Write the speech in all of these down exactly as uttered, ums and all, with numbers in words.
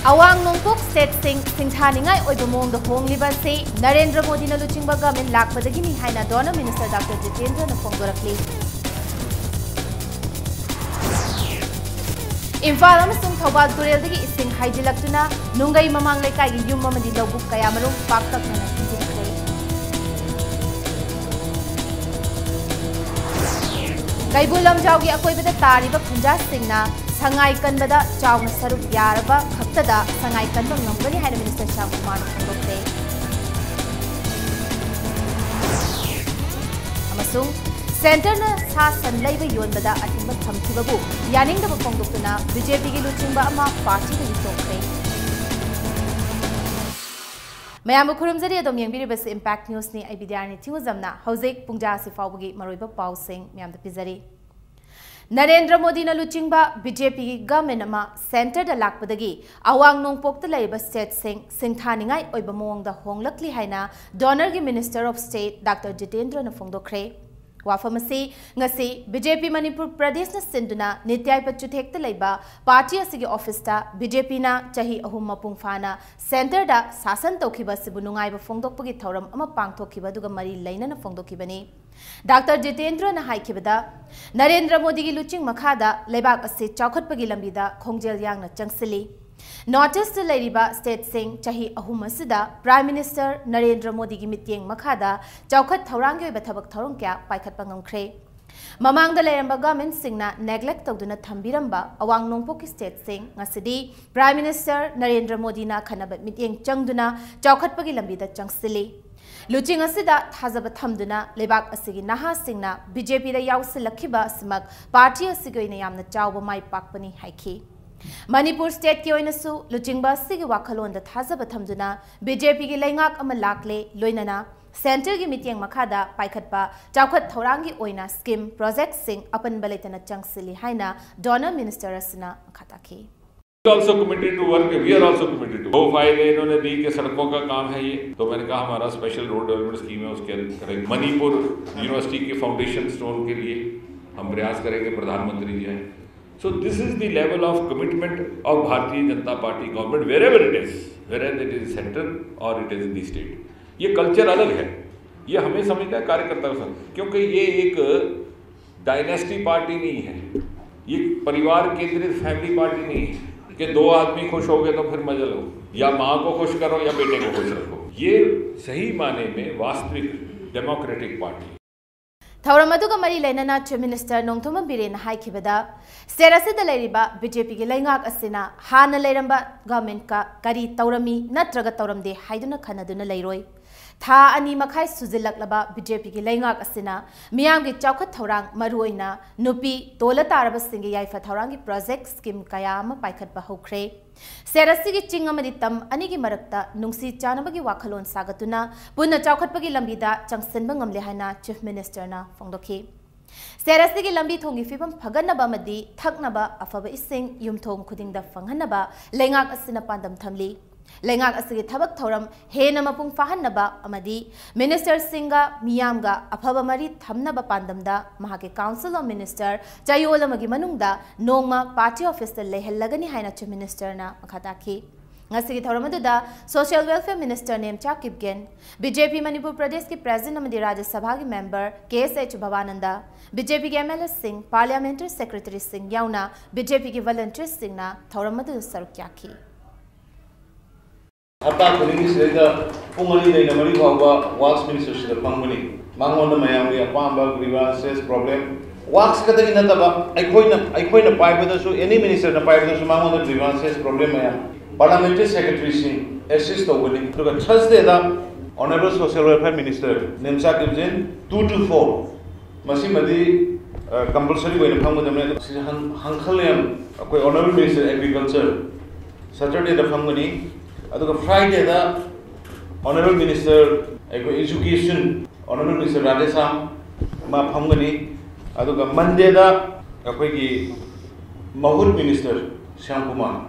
ꯑꯋꯥꯡ ꯅꯣꯡꯄꯣꯛ ꯁ꯭ꯇꯦꯠꯁꯤꯡ ꯁꯤꯡꯊꯥꯅꯤꯡꯉꯥꯏ ꯑꯣꯏꯕ ꯃꯑꯣꯡꯗ ꯍꯣꯡꯂꯤꯕ ꯑꯁꯤ ꯅꯔꯦꯟꯗ꯭ꯔ ꯃꯣꯗꯤꯅ ꯂꯨꯆꯤꯡꯕ ꯒꯚꯔꯟꯃꯦꯟꯠ ꯂꯥꯛꯄꯗꯒꯤꯅꯤ ꯍꯥꯏꯅ ꯗꯣꯅꯔ ꯃꯤꯅꯤꯁꯇꯔ ꯗꯥꯛꯇꯔ ꯖꯤꯇꯦꯟꯗ꯭ꯔꯅ ꯐꯣꯡꯗꯣꯔꯛꯂꯤ꯫ ꯏꯝꯐꯥꯜ ꯑꯃꯁꯨꯡ ꯊꯧꯕꯥꯜ ꯇꯨꯔꯦꯜꯗꯒꯤ ꯏꯁꯤꯡ ꯍꯥꯏꯖꯤꯜꯂꯛꯇꯨꯅ ꯅꯨꯡꯒꯩ ꯃꯃꯥꯡ ꯂꯩꯀꯥꯏꯒꯤ ꯌꯨꯝ ꯑꯃꯗꯤ ꯂꯧꯕꯨꯛ ꯀꯌꯥꯃꯔꯨꯝ ꯄꯥꯛꯇꯛꯅꯅ ꯊꯨꯝꯖꯤꯟꯈ꯭ꯔꯦ꯫ ꯀꯩꯕꯨꯜ ꯂꯝꯖꯥꯎꯒꯤ ꯑꯀꯣꯏꯕꯗ ꯇꯥꯔꯤꯕ ꯈꯨꯟꯖꯥꯁꯤꯡꯅ ꯁꯉꯥꯏ ꯀꯟꯕꯗ ꯆꯥꯎꯅ ꯁꯔꯨꯛ ꯌꯥꯔꯕ ꯈꯛꯇꯗ ꯁꯉꯥꯏ ꯀꯟꯕ ꯉꯝꯒꯅꯤ ꯍꯥꯏꯅ ꯃꯤꯅꯤꯁꯇꯔ ꯁ꯭ꯌꯥꯝ ꯀꯨꯃꯥꯔꯅ ꯐꯣꯡꯗꯣꯛꯈ꯭ꯔꯦ꯫ ꯑꯃꯁꯨꯡ ꯁꯦꯟꯇꯔꯅ ꯁꯥ ꯁꯟ ꯂꯩꯕ ꯌꯣꯟꯕꯗ ꯑꯊꯤꯡꯕ ꯊꯝꯈꯤꯕꯕꯨ ꯌꯥꯅꯤꯡꯗꯕ ꯐꯣꯡꯗꯣꯛꯇꯨꯅ ꯕꯤ ꯖꯦ ꯄꯤꯒꯤ ꯂꯨꯆꯤꯡꯕ ꯑꯃ ꯄꯥꯔꯇꯤꯗꯒꯤ ꯇꯣꯛꯈ꯭ꯔꯦ꯫ ꯃꯌꯥꯝꯕꯨ ꯈꯨꯔꯨꯝꯖꯔꯤ꯫ ꯑꯗꯣꯝ ꯌꯦꯡꯕꯤꯔꯤꯕꯁꯤ ꯏꯝꯄꯦꯛ ꯅ꯭ꯌꯨꯁꯅꯤ꯫ ꯑꯩ ꯕꯤꯗ꯭ꯌꯥꯔꯥꯅꯤ ꯊꯤꯡꯉꯨꯖꯝꯅ ꯍꯧꯖꯤꯛ ꯄꯨꯡꯖꯥ ꯑꯁꯤ ꯐꯥꯎꯕꯒꯤ ꯃꯔꯨꯑꯣꯏꯕ ꯄꯥꯎꯁꯤꯡ ꯃꯌꯥꯝꯗ ꯄꯤꯖꯔꯤ꯫ ꯅꯔꯦꯟꯗ꯭ꯔ ꯃꯣꯗꯤꯅ ꯂꯨꯆꯤꯡꯕ ꯕꯤ ꯖꯦ ꯄꯤꯒꯤ ꯒꯚꯔꯟꯃꯦꯟꯠ ꯑꯃ ꯁꯦꯟꯇꯔꯗ ꯂꯥꯛꯄꯗꯒꯤ ꯑꯋꯥꯡ ꯅꯣꯡꯄꯣꯛꯇ ꯂꯩꯔꯤꯕ ꯁ꯭ꯇꯦꯠꯁꯤꯡ ꯁꯤꯡꯊꯥꯅꯤꯡꯉꯥꯏ ꯑꯣꯏꯕ ꯃꯑꯣꯡꯗ ꯍꯣꯡꯂꯛꯂꯤ ꯍꯥꯏꯅ ꯗꯣꯅꯔꯒꯤ ꯃꯤꯅꯤꯁꯇꯔ ꯑꯣꯐ ꯁ꯭ꯇꯦꯠ ꯗꯥꯛꯇꯔ ꯖꯤꯇꯦꯟꯗ꯭ꯔꯅ ꯐꯣꯡꯗꯣꯛꯈ꯭ꯔꯦ꯫ ꯋꯥꯐꯝ ꯑꯁꯤ ꯉꯁꯤ ꯕꯤ ꯖꯦ ꯄꯤ ꯃꯅꯤꯄꯨꯔ ꯄ꯭ꯔꯗꯦꯁꯅ ꯁꯤꯟꯗꯨꯅ ꯅꯤꯇ꯭ꯌꯥꯏ ꯄꯆꯨꯊꯦꯛꯇ ꯂꯩꯕ ꯄꯥꯔꯇꯤ ꯑꯁꯤꯒꯤ ꯑꯣꯐꯤꯁꯇ ꯕꯤ ꯖꯦ ꯄꯤꯅ ꯆꯍꯤ ꯑꯍꯨꯝ ꯃꯄꯨꯡ ꯐꯥꯅ ꯁꯦꯟꯇꯔꯗ ꯁꯥꯁꯟ ꯇꯧꯈꯤꯕ ꯑꯁꯤꯕꯨ ꯅꯨꯡꯉꯥꯏꯕ ꯐꯣꯡꯗꯣꯛꯄꯒꯤ ꯊꯧꯔꯝ ꯑꯃ ꯄꯥꯡꯊꯣꯛꯈꯤꯕ ꯑꯗꯨꯒ ꯃꯔꯤ ꯂꯩꯅꯅ ꯐꯣꯡꯗꯣꯛꯈꯤꯕꯅꯤ꯫ ꯗꯥꯛꯇꯔ ꯖꯤꯇꯦꯟꯗ꯭ꯔꯅ ꯍꯥꯏꯈꯤꯕꯗ, ꯅꯔꯦꯟꯗ꯭ꯔ ꯃꯣꯗꯤꯒꯤ ꯂꯨꯆꯤꯡ ꯃꯈꯥꯗ ꯂꯩꯕꯥꯛ ꯑꯁꯤ ꯆꯥꯎꯈꯠꯄꯒꯤ ꯂꯝꯕꯤꯗ ꯈꯣꯡꯖꯦꯜ ꯌꯥꯡꯅ ꯆꯪꯁꯤꯜꯂꯤ꯫ ꯅꯣꯔꯠ ꯏꯁꯇ ꯂꯩꯔꯤꯕ ꯁ꯭ꯇꯦꯠꯁꯤꯡ ꯆꯍꯤ ꯑꯍꯨꯝ ꯑꯁꯤꯗ ꯄ꯭ꯔꯥꯏꯝ ꯃꯤꯅꯤꯁꯇꯔ ꯅꯔꯦꯟꯗ꯭ꯔ ꯃꯣꯗꯤꯒꯤ ꯃꯤꯠꯌꯦꯡ ꯃꯈꯥꯗ ꯆꯥꯎꯈꯠ ꯊꯧꯔꯥꯡꯒꯤ ꯑꯣꯏꯕ ꯊꯕꯛ ꯊꯧꯔꯝ ꯀꯌꯥ ꯄꯥꯏꯈꯠꯄ ꯉꯝꯈ꯭ꯔꯦ꯫ ꯃꯃꯥꯡꯗ ꯂꯩꯔꯝꯕ ꯒꯚꯔꯟꯃꯦꯟꯠꯁꯤꯡꯅ ꯅꯦꯒ꯭ꯂꯦꯛ ꯇꯧꯗꯨꯅ ꯊꯝꯕꯤꯔꯝꯕ ꯑꯋꯥꯡ ꯅꯣꯡꯄꯣꯛꯀꯤ ꯁ꯭ꯇꯦꯠꯁꯤꯡ ꯉꯁꯤꯗꯤ ꯄ꯭ꯔꯥꯏꯝ ꯃꯤꯅꯤꯁꯇꯔ ꯅꯔꯦꯟꯗ꯭ꯔ ꯃꯣꯗꯤꯅ ꯑꯈꯟꯅꯕ ꯃꯤꯠꯌꯦꯡ ꯆꯪꯗꯨꯅ ꯆꯥꯎꯈꯠꯄꯒꯤ ꯂꯝꯕꯤꯗ ꯆꯪꯁꯤꯜꯂꯤ꯫ ꯂꯨꯆꯤꯡ ꯑꯁꯤꯗ ꯊꯥꯖꯕ ꯊꯝꯗꯨꯅ ꯂꯩꯕꯥꯛ ꯑꯁꯤꯒꯤ ꯅꯍꯥꯁꯤꯡꯅ ꯕꯤ ꯖꯦ ꯄꯤꯗ ꯌꯥꯎꯁꯤꯜꯂꯛꯈꯤꯕ ꯑꯁꯤꯃꯛ ꯄꯥꯔꯇꯤ ꯑꯁꯤꯒꯤ ꯑꯣꯏꯅ ꯌꯥꯝꯅ ꯆꯥꯎꯕ ꯃꯥꯏ ꯄꯥꯛꯄꯅꯤ ꯍꯥꯏꯈꯤ꯫ ꯃꯅꯤꯄꯨꯔ ꯁ꯭ꯇꯦꯠꯀꯤ ꯑꯣꯏꯅꯁꯨ ꯂꯨꯆꯤꯡꯕ ꯑꯁꯤꯒꯤ ꯋꯥꯈꯜꯂꯣꯟꯗ ꯊꯥꯖꯕ ꯊꯝꯗꯨꯅ ꯕꯤ ꯖꯦ ꯄꯤꯒꯤ ꯂꯩꯉꯥꯛ ꯑꯃ ꯂꯥꯛꯂꯦ, ꯂꯣꯏꯅꯅ ꯁꯦꯟꯇꯔꯒꯤ ꯃꯤꯠꯌꯦꯡ ꯃꯈꯥꯗ ꯄꯥꯏꯈꯠꯄ ꯆꯥꯎꯈꯠ ꯊꯧꯔꯥꯡꯒꯤ ꯑꯣꯏꯅ ꯁ꯭ꯀꯤꯝ, ꯄ꯭ꯔꯣꯖꯦꯛꯠꯁꯤꯡ ꯑꯄꯟꯕ ꯂꯩꯇꯅ ꯆꯪꯁꯤꯜꯂꯤ ꯍꯥꯏꯅ ꯗꯣꯅꯔ ꯃꯤꯅꯤꯁꯇꯔ ꯑꯁꯤꯅ ꯃꯈꯥ ꯇꯥꯈꯤ꯫ also committed to work, we are also committed to वो फाइल है, इन्होंने दी कि सड़कों का काम है ये, तो मैंने कहा हमारा स्पेशल रोड डेवलपमेंट स्कीम है, उसके अंदर करेंगे। मणिपुर यूनिवर्सिटी के फाउंडेशन स्टोन के लिए हम प्रयास करेंगे, प्रधानमंत्री जी हैं, So this is the level of commitment of Bharatiya Janata Party government, wherever it is, whether it is central or it is in the state. ये कल्चर अलग है, ये हमें समझना है कार्यकर्ता का, क्योंकि ये एक डायनेस्टी पार्टी नहीं है, ये परिवार केंद्रित फैमिली पार्टी नहीं है कि दो आदमी खुश हो गए तो फिर मजा लो या माँ को खुश करो या बेटे को खुश रखो। ये सही माने में वास्तविक डेमोक्रेटिक पार्टी। ꯊꯧꯔꯝ ꯑꯗꯨꯒ ꯃꯔꯤ ꯂꯩꯅꯅ Chief Minister ꯅꯣꯡꯊꯣꯝꯕꯝ ꯕꯤꯔꯦꯟꯅ ꯍꯥꯏꯈꯤꯕꯗ, ꯁ꯭ꯇꯦꯠ ꯑꯁꯤꯗ ꯂꯩꯔꯤꯕ BJPꯒꯤ ꯂꯩꯉꯥꯛ ꯑꯁꯤꯅ ꯍꯥꯟꯅ ꯂꯩꯔꯝꯕ ꯒꯚꯔꯟꯃꯦꯟꯠꯀ ꯀꯔꯤ ꯇꯧꯔꯝꯃꯤ ꯅꯠꯇ꯭ꯔꯒ ꯇꯧꯔꯝꯗꯦ ꯍꯥꯏꯗꯨꯅ ꯈꯟꯅꯗꯨꯅ ꯂꯩꯔꯣꯏ꯫ ꯊꯥ ꯑꯅꯤ ꯃꯈꯥꯏ ꯁꯨꯖꯤꯜꯂꯛꯂꯕ BJPꯒꯤ ꯂꯩꯉꯥꯛ ꯑꯁꯤꯅ ꯃꯤꯌꯥꯝꯒꯤ ꯆꯥꯎꯈꯠ ꯊꯧꯔꯥꯡ, ꯃꯔꯨꯑꯣꯏꯅ ꯅꯨꯄꯤ ꯇꯣꯜꯂ ꯇꯥꯔꯕꯁꯤꯡꯒꯤ ꯌꯥꯏꯐ ꯊꯧꯔꯥꯡꯒꯤ ꯄ꯭ꯔꯣꯖꯦꯛꯠ ꯁ꯭ꯀꯤꯝ ꯀꯌꯥ ꯑꯃ ꯄꯥꯏꯈꯠꯄ ꯍꯧꯈ꯭ꯔꯦ꯫ ꯁ꯭ꯇꯦꯠ ꯑꯁꯤꯒꯤ ꯆꯤꯡ ꯑꯃꯗꯤ ꯇꯝ ꯑꯅꯤꯒꯤ ꯃꯔꯛꯇ ꯅꯨꯡꯁꯤ ꯆꯥꯟꯅꯕꯒꯤ ꯋꯥꯈꯜꯂꯣꯟ ꯁꯥꯒꯠꯇꯨꯅ ꯄꯨꯟꯅ ꯆꯥꯎꯈꯠꯄꯒꯤ ꯂꯝꯕꯤꯗ ꯆꯪꯁꯤꯟꯕ ꯉꯝꯂꯦ ꯍꯥꯏꯅ Chief Ministerꯅ ꯐꯣꯡꯗꯣꯛꯈꯤ꯫ ꯁ꯭ꯇꯦꯠ ꯑꯁꯤꯒꯤ ꯂꯝꯕꯤ ꯊꯣꯡꯒꯤ ꯐꯤꯕꯝ ꯐꯒꯠꯅꯕ ꯑꯃꯗꯤ ꯊꯛꯅꯕ ꯑꯐꯕ ꯏꯁꯤꯡ ꯌꯨꯝꯊꯣꯡ ꯈꯨꯗꯤꯡꯗ ꯐꯪꯍꯟꯅꯕ ꯂꯩꯉꯥꯛ ꯑꯁꯤꯅ ꯄꯥꯟꯗꯝ ꯊꯝꯂꯤ꯫ ꯂꯩꯉꯥꯛ ꯑꯁꯤꯒꯤ ꯊꯕꯛ ꯊꯧꯔꯝ ꯍꯦꯟꯅ ꯃꯄꯨꯡ ꯐꯥꯍꯟꯅꯕ ꯑꯃꯗꯤ ꯃꯤꯅꯤꯁꯇꯔꯁꯤꯡꯒ ꯃꯤꯌꯥꯝꯒ ꯑꯐꯕ ꯃꯔꯤ ꯊꯝꯅꯕ ꯄꯥꯟꯗꯝꯗ ꯃꯍꯥꯛꯀꯤ Council of Minister ꯆꯌꯣꯜ ꯑꯃꯒꯤ ꯃꯅꯨꯡꯗ ꯅꯣꯡꯃ ꯄꯥꯔꯇꯤ ꯑꯣꯐꯤꯁꯇ ꯂꯩꯍꯜꯂꯒꯅꯤ ꯍꯥꯏꯅ Chief Ministerꯅ ꯃꯈꯥ ꯇꯥꯈꯤ꯫ ꯉꯁꯤꯒꯤ ꯊꯧꯔꯝ ꯑꯗꯨꯗ Social Welfare Minister Nemcha Kipgen, BJP Manipur ꯄ꯭ꯔꯗꯦꯁꯀꯤ President ꯑꯃꯗꯤ ꯔꯥꯖ꯭ꯌ ꯁꯚꯥꯒꯤ member KSH ꯚꯕꯥꯅꯟꯗ, BJPꯒꯤ MLAꯁꯤꯡ, Parliamentary Secretaryꯁꯤꯡ ꯌꯥꯎꯅ BJPꯒꯤ volunteersꯁꯤꯡꯅ ꯊꯧꯔꯝ ꯑꯗꯨꯗ ꯁꯔꯨꯛ ꯌꯥꯈꯤ꯫ ꯍꯞꯇꯥ ꯈꯨꯗꯤꯡꯒꯤ ꯁꯤꯗꯩꯗ ꯄꯨꯡ ꯑꯅꯤꯗꯩꯅ ꯃꯔꯤ ꯐꯥꯎꯕ ꯋꯥꯛꯁ ꯃꯤꯅꯤꯁꯇꯔꯁꯤꯗ ꯐꯝꯒꯅꯤ꯫ ꯃꯉꯣꯟꯗ ꯃꯌꯥꯝꯒꯤ ꯑꯄꯥꯝꯕ grievances, problem, ꯋꯥꯛꯁ ꯈꯛꯇꯒꯤ ꯅꯠꯇꯕ ꯑꯩꯈꯣꯏꯅ ꯑꯩꯈꯣꯏꯅ ꯄꯥꯏꯕꯗꯁꯨ, any ministerꯅ ꯄꯥꯏꯕꯗꯁꯨ ꯃꯉꯣꯟꯗ grievances, problem ꯃꯌꯥꯝ parliamentary secretaryꯁꯤꯡ assist ꯇꯧꯒꯅꯤ꯫ ꯑꯗꯨꯒ Thursdayꯗ Honourable Social Welfare Minister Nemcha Kipgen two to four ꯃꯁꯤꯃꯗꯤ compulsory ꯑꯣꯏꯅ ꯐꯝꯒꯗꯕꯅꯤ꯫ ꯑꯗꯨꯒ ꯁꯤꯗ ꯍꯪ- ꯍꯪꯈꯜ ꯌꯥꯝ ꯑꯩꯈꯣꯏ Honourable Minister Agriculture Saturdayꯗ ꯐꯝꯒꯅꯤ꯫ ꯑꯗꯨꯒ Fridayꯗ Honourable Minister ꯑꯩꯈꯣꯏ Education Honourable Minister ꯔꯥꯙꯦꯁ꯭ꯌꯥꯝ ꯃꯥ ꯐꯝꯒꯅꯤ꯫ ꯑꯗꯨꯒ Mondayꯗ ꯑꯩꯈꯣꯏꯒꯤ ꯃꯍꯨꯠ minister Shyam Kumar.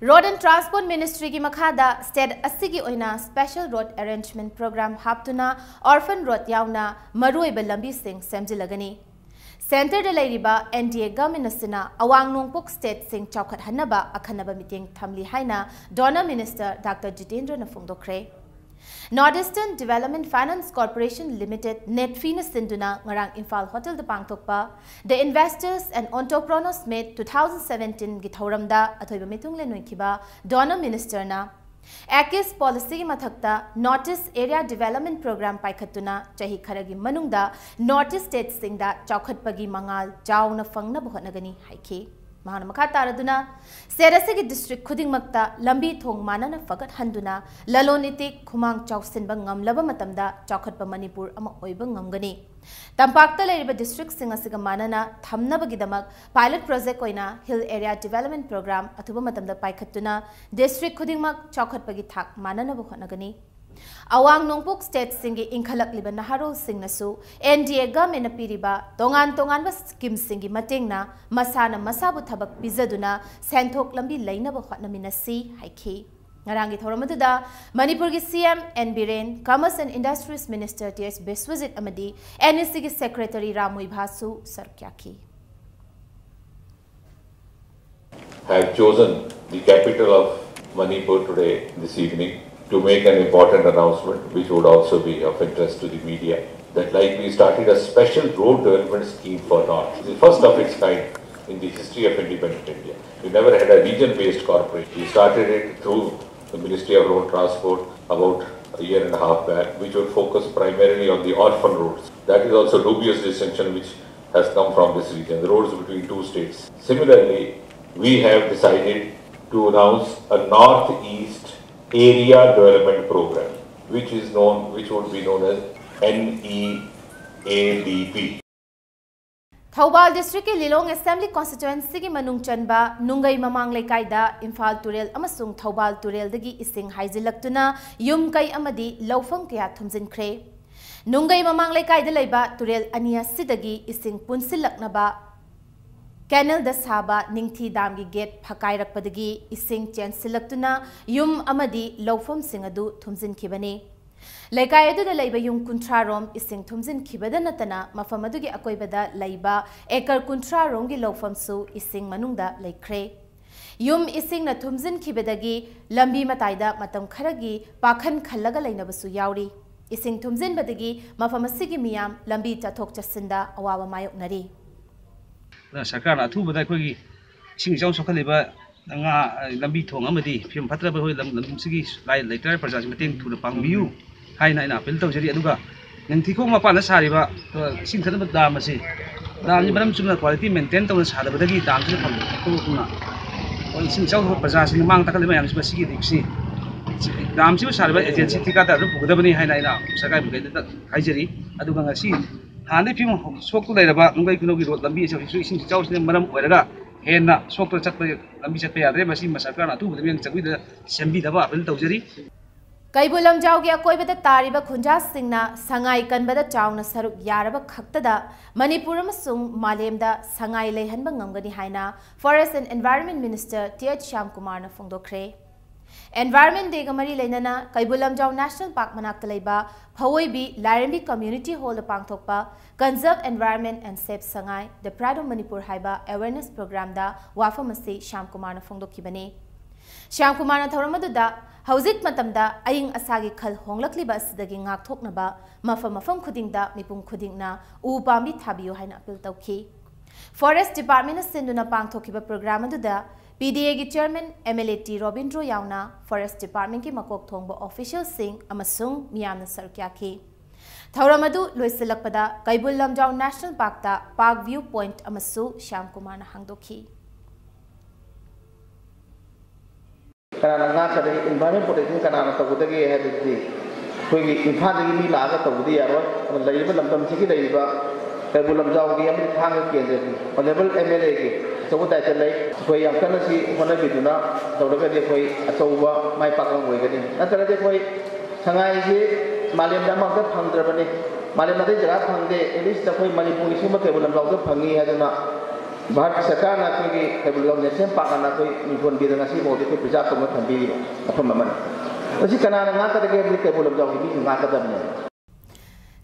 Road and Transport Ministryꯒꯤ ꯃꯈꯥꯗ ꯁ꯭ꯇꯦꯠ ꯑꯁꯤꯒꯤ ꯑꯣꯏꯅ special road arrangement program ꯍꯥꯞꯇꯨꯅ orphan road ꯌꯥꯎꯅ ꯃꯔꯨꯑꯣꯏꯕ ꯂꯝꯕꯤꯁꯤꯡ ꯁꯦꯝꯖꯤꯜꯂꯒꯅꯤ꯫ ꯁꯦꯟꯇꯔꯗ ꯂꯩꯔꯤꯕ N D A government ꯑꯁꯤꯅ ꯑꯋꯥꯡ ꯅꯣꯡꯄꯣꯛ stateꯁꯤꯡ ꯆꯥꯎꯈꯠꯍꯟꯅꯕ ꯑꯈꯟꯅꯕ ꯃꯤꯠꯌꯦꯡ ꯊꯝꯂꯤ ꯍꯥꯏꯅ DoNER minister Doctor ꯖꯤꯇꯦꯟꯗ꯭ꯔꯅ ꯐꯣꯡꯗꯣꯛꯈ꯭ꯔꯦ꯫ North Eastern Development Finance Corporation Limited, NEDFI ꯅ ꯁꯤꯟꯗꯨꯅ ꯉꯔꯥꯡ ꯏꯝꯐꯥꯜ ꯍꯣꯇꯦꯜꯗ ꯄꯥꯡꯊꯣꯛꯄ The Investors and Entrepreneurs Meet two thousand seventeen ꯒꯤ ꯊꯧꯔꯝꯗ ꯑꯊꯣꯏꯕ ꯃꯤꯊꯨꯡꯂꯦꯟ ꯑꯣꯏꯈꯤꯕ DoNER ministerꯅ ACIS policyꯒꯤ ꯃꯊꯛꯇ North East Area Development Program ꯄꯥꯏꯈꯠꯇꯨꯅ ꯆꯍꯤ ꯈꯔꯒꯤ ꯃꯅꯨꯡꯗ North East stateꯁꯤꯡꯗ ꯆꯥꯎꯈꯠꯄꯒꯤ ꯃꯉꯥꯜ ꯆꯥꯎꯅ ꯐꯪꯅꯕ ꯍꯣꯠꯅꯒꯅꯤ ꯍꯥꯏꯈꯤ꯫ ꯃꯍꯥꯛꯅ ꯃꯈꯥ ꯇꯥꯔꯗꯨꯅ state ꯑꯁꯤꯒꯤ district ꯈꯨꯗꯤꯡꯃꯛꯇ ꯂꯝꯕꯤ ꯊꯣꯡ ꯃꯥꯟꯅꯅ ꯐꯒꯠꯍꯟꯗꯨꯅ ꯂꯂꯣꯟ ꯏꯇꯤꯛ ꯈꯨꯃꯥꯡ ꯆꯥꯎꯁꯤꯟꯕ ꯉꯝꯂꯕ ꯃꯇꯝꯗ ꯆꯥꯎꯈꯠꯄ ꯃꯅꯤꯄꯨꯔ ꯑꯃ ꯑꯣꯏꯕ ꯉꯝꯒꯅꯤ꯫ ꯇꯝꯄꯥꯛꯇ ꯂꯩꯔꯤꯕ districtꯁꯤꯡ ꯑꯁꯤꯒ ꯃꯥꯟꯅꯅ ꯊꯝꯅꯕꯒꯤꯗꯃꯛ pilot project ꯑꯣꯏꯅ Hill Area Development Program ꯑꯊꯨꯕ ꯃꯇꯝꯗ ꯄꯥꯏꯈꯠꯇꯨꯅ district ꯈꯨꯗꯤꯡꯃꯛ ꯆꯥꯎꯈꯠꯄꯒꯤ ꯊꯥꯛ ꯃꯥꯟꯅꯅꯕ ꯍꯣꯠꯅꯒꯅꯤ꯫ ꯑꯋꯥꯡ ꯅꯣꯡꯄꯣꯛ stateꯁꯤꯡꯒꯤ ꯏꯟꯈꯠꯂꯛꯂꯤꯕ ꯅꯍꯥꯔꯣꯜꯁꯤꯡꯅꯁꯨ N D A governmentꯅ ꯄꯤꯔꯤꯕ ꯇꯣꯉꯥꯟ ꯇꯣꯉꯥꯟꯕ schemeꯁꯤꯡꯒꯤ ꯃꯇꯦꯡꯅ ꯃꯁꯥꯅ ꯃꯁꯥꯕꯨ ꯊꯕꯛ ꯄꯤꯖꯗꯨꯅ ꯁꯦꯟꯊꯣꯛ ꯂꯝꯕꯤ ꯂꯩꯅꯕ ꯍꯣꯠꯅꯃꯤꯟꯅꯁꯤ ꯍꯥꯏꯈꯤ꯫ ꯉꯔꯥꯡꯒꯤ ꯊꯧꯔꯝ ꯑꯗꯨꯗ ꯃꯅꯤꯄꯨꯔꯒꯤ C M N Biren, Commerce and Industries Minister T H Biswajit ꯑꯃꯗꯤ NECꯒꯤ secretary ꯔꯥꯝ ꯃꯨꯏꯚꯥꯁꯨ ꯁꯔꯨꯛ ꯌꯥꯈꯤ꯫ Have chosen the capital of Manipur today, this evening, to make an important announcement which would also be of interest to the media. That, like, we started a special road development scheme for North, the first of its kind in the history of independent India. We never had a region-based corporation. We started it through the Ministry of Road Transport about a year and a half back, which would focus primarily on the orphan roads. That is also dubious distinction which has come from this region, the roads between two states. Similarly, we have decided to announce a Northeast Area Development Program, which is known, which would be known as N E A D P. Thoubal districtꯀꯤ Lilong assembly constituencyꯒꯤ ꯃꯅꯨꯡ ꯆꯟꯕ ꯅꯨꯡꯒꯩ ꯃꯃꯥꯡ ꯂꯩꯀꯥꯏꯗ ꯏꯝꯐꯥꯜ ꯇꯨꯔꯦꯜ ꯑꯃꯁꯨꯡ ꯊꯧꯕꯥꯜ ꯇꯨꯔꯦꯜꯗꯒꯤ ꯏꯁꯤꯡ ꯍꯥꯏꯖꯤꯜꯂꯛꯇꯨꯅ ꯌꯨꯝ ꯀꯩ ꯑꯃꯗꯤ ꯂꯧꯐꯝ ꯀꯌꯥ ꯊꯨꯝꯖꯤꯟꯈ꯭ꯔꯦ꯫ ꯅꯨꯡꯒꯩ ꯃꯃꯥꯡ ꯂꯩꯀꯥꯏꯗ ꯂꯩꯕ ꯇꯨꯔꯦꯜ ꯑꯅꯤ ꯑꯁꯤꯗꯒꯤ ꯏꯁꯤꯡ ꯄꯨꯟꯁꯤꯜꯂꯛꯅꯕ canalꯗ ꯁꯥꯕ ꯅꯤꯡꯊꯤ damꯒꯤ gate ꯐꯀꯥꯏꯔꯛꯄꯗꯒꯤ ꯏꯁꯤꯡ ꯆꯦꯟꯁꯤꯜꯂꯛꯇꯨꯅ ꯌꯨꯝ ꯑꯃꯗꯤ ꯂꯧꯐꯝꯁꯤꯡ ꯑꯗꯨ ꯊꯨꯝꯖꯤꯟꯈꯤꯕꯅꯤ꯫ ꯂꯩꯀꯥꯏ ꯑꯗꯨꯗ ꯂꯩꯕ ꯌꯨꯝ ꯀꯨꯟꯊ꯭ꯔꯥ ꯔꯣꯝ ꯏꯁꯤꯡ ꯊꯨꯝꯖꯤꯟꯈꯤꯕꯗ ꯅꯠꯇꯅ ꯃꯐꯝ ꯑꯗꯨꯒꯤ ꯑꯀꯣꯏꯕꯗ ꯂꯩꯕ ꯑꯦꯀꯔ ꯀꯨꯟꯊ꯭ꯔꯥ ꯔꯣꯝꯒꯤ ꯂꯧꯐꯝꯁꯨ ꯏꯁꯤꯡ ꯃꯅꯨꯡꯗ ꯂꯩꯈ꯭ꯔꯦ꯫ ꯌꯨꯝ ꯏꯁꯤꯡꯅ ꯊꯨꯝꯖꯤꯟꯈꯤꯕꯗꯒꯤ ꯂꯝꯕꯤ ꯃꯇꯥꯏꯗ ꯃꯇꯝ ꯈꯔꯒꯤ ꯄꯥꯈꯟ ꯈꯜꯂꯒ ꯂꯩꯅꯕꯁꯨ ꯌꯥꯎꯔꯤ꯫ ꯏꯁꯤꯡ ꯊꯨꯝꯖꯤꯟꯕꯗꯒꯤ ꯃꯐꯝ ꯑꯁꯤꯒꯤ ꯃꯤꯌꯥꯝ ꯂꯝꯕꯤ ꯆꯠꯊꯣꯛ ꯆꯠꯁꯤꯟꯗ ꯑꯋꯥꯕ ꯃꯥꯌꯣꯛꯅꯔꯤ꯫ ꯑꯗꯨꯅ ꯁꯔꯀꯥꯔꯅ ꯑꯊꯨꯕꯗ ꯑꯩꯈꯣꯏꯒꯤ ꯏꯁꯤꯡ ꯏꯆꯥꯎ ꯁꯣꯛꯍꯜꯂꯤꯕ ꯉꯥ, ꯂꯝꯕꯤ ꯊꯣꯡ ꯑꯃꯗꯤ ꯐꯤꯕꯝ ꯐꯠꯇ꯭ꯔꯕ ꯑꯩꯈꯣꯏ ꯂꯝ, ꯂꯝꯗꯝꯁꯤꯒꯤ ꯂꯥꯏ ꯂꯩꯇꯥꯔ ꯄ꯭ꯔꯖꯥꯁꯤ ꯃꯇꯦꯡ ꯊꯨꯅ ꯄꯥꯡꯕꯤꯌꯨ ꯍꯥꯏꯅ ꯑꯩꯅ ꯑꯥꯄꯤꯜ ꯇꯧꯖꯔꯤ꯫ ꯑꯗꯨꯒ ꯅꯤꯡꯊꯤꯈꯣꯡ ꯃꯄꯥꯟꯗ ꯁꯥꯔꯤꯕ, ꯑ, ꯏꯁꯤꯡ ꯊꯥꯗꯅꯕ ꯗꯥꯝ ꯑꯁꯤ, ꯗꯥꯝꯁꯤ ꯃꯔꯝ ꯆꯨꯝꯅ ꯀ꯭ꯋꯥꯂꯤꯇꯤ ꯃꯦꯟꯇꯦꯟ ꯇꯧꯅ ꯁꯥꯗꯕꯗꯒꯤ ꯗꯥꯝꯁꯤꯗ ꯐꯪꯕ ꯊꯣꯛꯂꯛꯇꯨꯅ ꯑꯩꯈꯣꯏ ꯏꯁꯤꯡ ꯏꯆꯥꯎ ꯊꯣꯛꯄ ꯄ꯭ꯔꯖꯥꯁꯤꯡꯅ ꯃꯥꯡ ꯇꯥꯛꯍꯜꯂꯤꯕ ꯃꯌꯥꯝꯁꯤ ꯃꯁꯤꯒꯤ ꯔꯤꯛꯁꯁꯤ ꯗꯥꯝꯁꯤꯕꯨ ꯁꯥꯔꯤꯕ ꯑꯦꯖꯦꯟꯁꯤ ꯊꯤꯀꯥꯗꯥꯔꯗ ꯄꯨꯒꯗꯕꯅꯤ ꯍꯥꯏꯅ ꯑꯩꯅ ꯁꯔꯀꯥꯔꯒꯤ ꯃꯥꯏꯀꯩꯗ ꯍꯥꯏꯖꯔꯤ꯫ ꯑꯗꯨꯒ ꯉꯁꯤ ꯍꯥꯟꯅꯗꯒꯤ ꯐꯤꯕꯝ ꯁꯣꯛꯇꯨꯅ ꯂꯩꯔꯕ ꯅꯨꯡꯒꯩ ꯈꯨꯅꯧꯒꯤ ꯔꯣꯗ ꯂꯝꯕꯤ ꯑꯁꯤ ꯍꯧꯖꯤꯛꯁꯨ ꯏꯁꯤꯡ ꯏꯆꯥꯎꯁꯤꯅ ꯃꯔꯝ ꯑꯣꯏꯔꯒ ꯍꯦꯟꯅ ꯁꯣꯛꯇꯨꯅ ꯆꯠꯄ, ꯂꯝꯕꯤ ꯆꯠꯄ ꯌꯥꯗ꯭ꯔꯦ꯫ ꯃꯁꯤ ꯁꯔꯀꯥꯔꯅ ꯑꯊꯨꯕꯗ ꯃꯤꯠꯌꯦꯡ ꯆꯪꯕꯤꯗꯨꯅ ꯁꯦꯝꯕꯤꯅꯕ ꯑꯥꯄꯤꯜ ꯇꯧꯖꯔꯤ꯫ ꯀꯩꯕꯨꯜ ꯂꯝꯖꯥꯎꯒꯤ ꯑꯀꯣꯏꯕꯗ ꯇꯥꯔꯤꯕ ꯈꯨꯟꯖꯥꯁꯤꯡꯅ ꯁꯉꯥꯏ ꯀꯟꯕꯗ ꯆꯥꯎꯅ ꯁꯔꯨꯛ ꯌꯥꯔꯕ ꯈꯛꯇꯗ ꯃꯅꯤꯄꯨꯔ ꯑꯃꯁꯨꯡ ꯃꯥꯂꯦꯝꯗ ꯁꯉꯥꯏ ꯂꯩꯍꯟꯕ ꯉꯝꯒꯅꯤ ꯍꯥꯏꯅ Forest and Environment Minister T H ꯁ꯭ꯌꯥꯝꯀꯨꯃꯥꯔꯅ ꯐꯣꯡꯗꯣꯛꯈ꯭ꯔꯦ꯫ Environment Dayꯒ ꯃꯔꯤ ꯂꯩꯅꯅ ꯀꯩꯕꯨꯜ ꯂꯝꯖꯥꯎ National Park ꯃꯅꯥꯛꯇ ꯂꯩꯕ ꯐꯋꯣꯏꯕꯤ ꯂꯥꯏꯔꯦꯝꯕꯤ Community Hallꯗ ꯄꯥꯡꯊꯣꯛꯄ Conserve Environment and Save Sangai, The Pride of Manipur ꯍꯥꯏꯕ awareness programꯗ ꯋꯥꯐꯝ ꯑꯁꯤ ꯁ꯭ꯌꯥꯝꯀꯨꯃꯥꯔꯅ ꯐꯣꯡꯗꯣꯛꯈꯤꯕꯅꯤ꯫ ꯁ꯭ꯌꯥꯝꯀꯨꯃꯥꯔꯅ ꯊꯧꯔꯝ ꯑꯗꯨꯗ ꯍꯧꯖꯤꯛ ꯃꯇꯝꯗ ꯑꯏꯪ ꯑꯁꯥꯒꯤ ꯈꯜ ꯍꯣꯡꯂꯛꯂꯤꯕ ꯑꯁꯤꯗꯒꯤ ꯉꯥꯛꯊꯣꯛꯅꯕ ꯃꯐꯝ ꯃꯐꯝ ꯈꯨꯗꯤꯡꯗ ꯃꯤꯄꯨꯝ ꯈꯨꯗꯤꯡꯅ ꯎ ꯄꯥꯝꯕꯤ ꯊꯥꯕꯤꯌꯨ ꯍꯥꯏꯅ ꯑꯥꯄꯤꯜ ꯇꯧꯈꯤ꯫ Forest Departmentꯅ ꯁꯤꯟꯗꯨꯅ ꯄꯥꯡꯊꯣꯛꯈꯤꯕ program ꯑꯗꯨꯗ P D Aꯒꯤ Chairman M L A T Robindro ꯌꯥꯎꯅ Forest Departmentꯀꯤ ꯃꯀꯣꯛ ꯊꯣꯡꯕ officialꯁꯤꯡ ꯑꯃꯁꯨꯡ ꯃꯤꯌꯥꯝꯅ ꯁꯔꯨꯛ ꯌꯥꯈꯤ꯫ ꯊꯧꯔꯝ ꯑꯗꯨ ꯂꯣꯏꯁꯤꯜꯂꯛꯄꯗ Keibul Lamjao National Parkꯇ Park View Point ꯑꯃꯁꯨ ꯁ꯭ꯌꯥꯝꯀꯨꯃꯥꯔꯅ ꯍꯥꯡꯗꯣꯛꯈꯤ꯫ ꯀꯅꯥꯅ ꯉꯥꯛꯀꯗꯒꯦ, environment protection ꯀꯅꯥꯅ ꯇꯧꯒꯗꯒꯦ ꯍꯥꯏꯕꯗꯨꯗꯤ ꯑꯩꯈꯣꯏꯒꯤ ꯏꯝꯐꯥꯜꯗꯒꯤ ꯃꯤ ꯂꯥꯛꯑꯒ ꯇꯧꯕꯗꯤ ꯌꯥꯔꯣꯏ꯫ ꯑꯗꯨꯅ ꯂꯩꯔꯤꯕ ꯂꯝꯗꯝꯁꯤꯒꯤ ꯂꯩꯔꯤꯕ ꯀꯩꯕꯨꯜ ꯂꯝꯖꯥꯎꯒꯤ ꯑꯃꯗꯤ ꯊꯥꯡꯒ ꯀꯦꯟꯗ꯭ꯔꯒꯤ Honourable M L Aꯒꯤ ꯑꯆꯧꯕ ꯗꯥꯏꯇ ꯂꯩ꯫ ꯑꯩꯈꯣꯏ ꯌꯥꯝ ꯀꯟꯅ ꯁꯤ ꯍꯣꯠꯅꯕꯤꯗꯨꯅ ꯇꯧꯔꯒꯗꯤ ꯑꯩꯈꯣꯏ ꯑꯆꯧꯕ ꯃꯥꯏ ꯄꯥꯛꯄ ꯑꯃ ꯑꯣꯏꯒꯅꯤ꯫ ꯅꯠꯇ꯭ꯔꯒꯗꯤ ꯑꯩꯈꯣꯏ ꯁꯉꯥꯏꯁꯤ ꯃꯥꯂꯦꯝꯗ ꯑꯃꯈꯛꯇ ꯐꯪꯗ꯭ꯔꯕꯅꯤ꯫ ꯃꯥꯂꯦꯝ ꯑꯇꯩ ꯖꯒꯥ ꯐꯪꯗꯦ, at least ꯑꯩꯈꯣꯏ ꯃꯅꯤꯄꯨꯔꯒꯤ ꯁꯤꯒꯨꯝꯕ ꯀꯩꯕꯨꯜ ꯂꯝꯖꯥꯎꯗ ꯐꯪꯉꯤ ꯍꯥꯏꯗꯨꯅ ꯚꯥꯔꯠ ꯁꯔꯀꯥꯔꯅ ꯑꯩꯈꯣꯏꯒꯤ ꯀꯩꯕꯨꯜ ꯂꯝꯖꯥꯎ National Park ꯑꯅ ꯑꯩꯈꯣꯏ ꯃꯤꯡꯊꯣꯟꯕꯤꯗꯅ ꯉꯁꯤꯐꯥꯎꯗꯤ ꯑꯩꯈꯣꯏ preserve ꯇꯧꯅ ꯊꯝꯕꯤꯔꯤꯕ ꯃꯐꯝ ꯑꯃꯅꯤ꯫ ꯃꯁꯤ ꯀꯅꯥꯅ ꯉꯥꯛꯀꯗꯒꯦ ꯍꯥꯏꯕꯗꯤ ꯀꯩꯕꯨꯜ ꯂꯝꯖꯥꯎꯒꯤ ꯃꯤꯁꯤꯡ ꯉꯥꯛꯀꯗꯕꯅꯦ꯫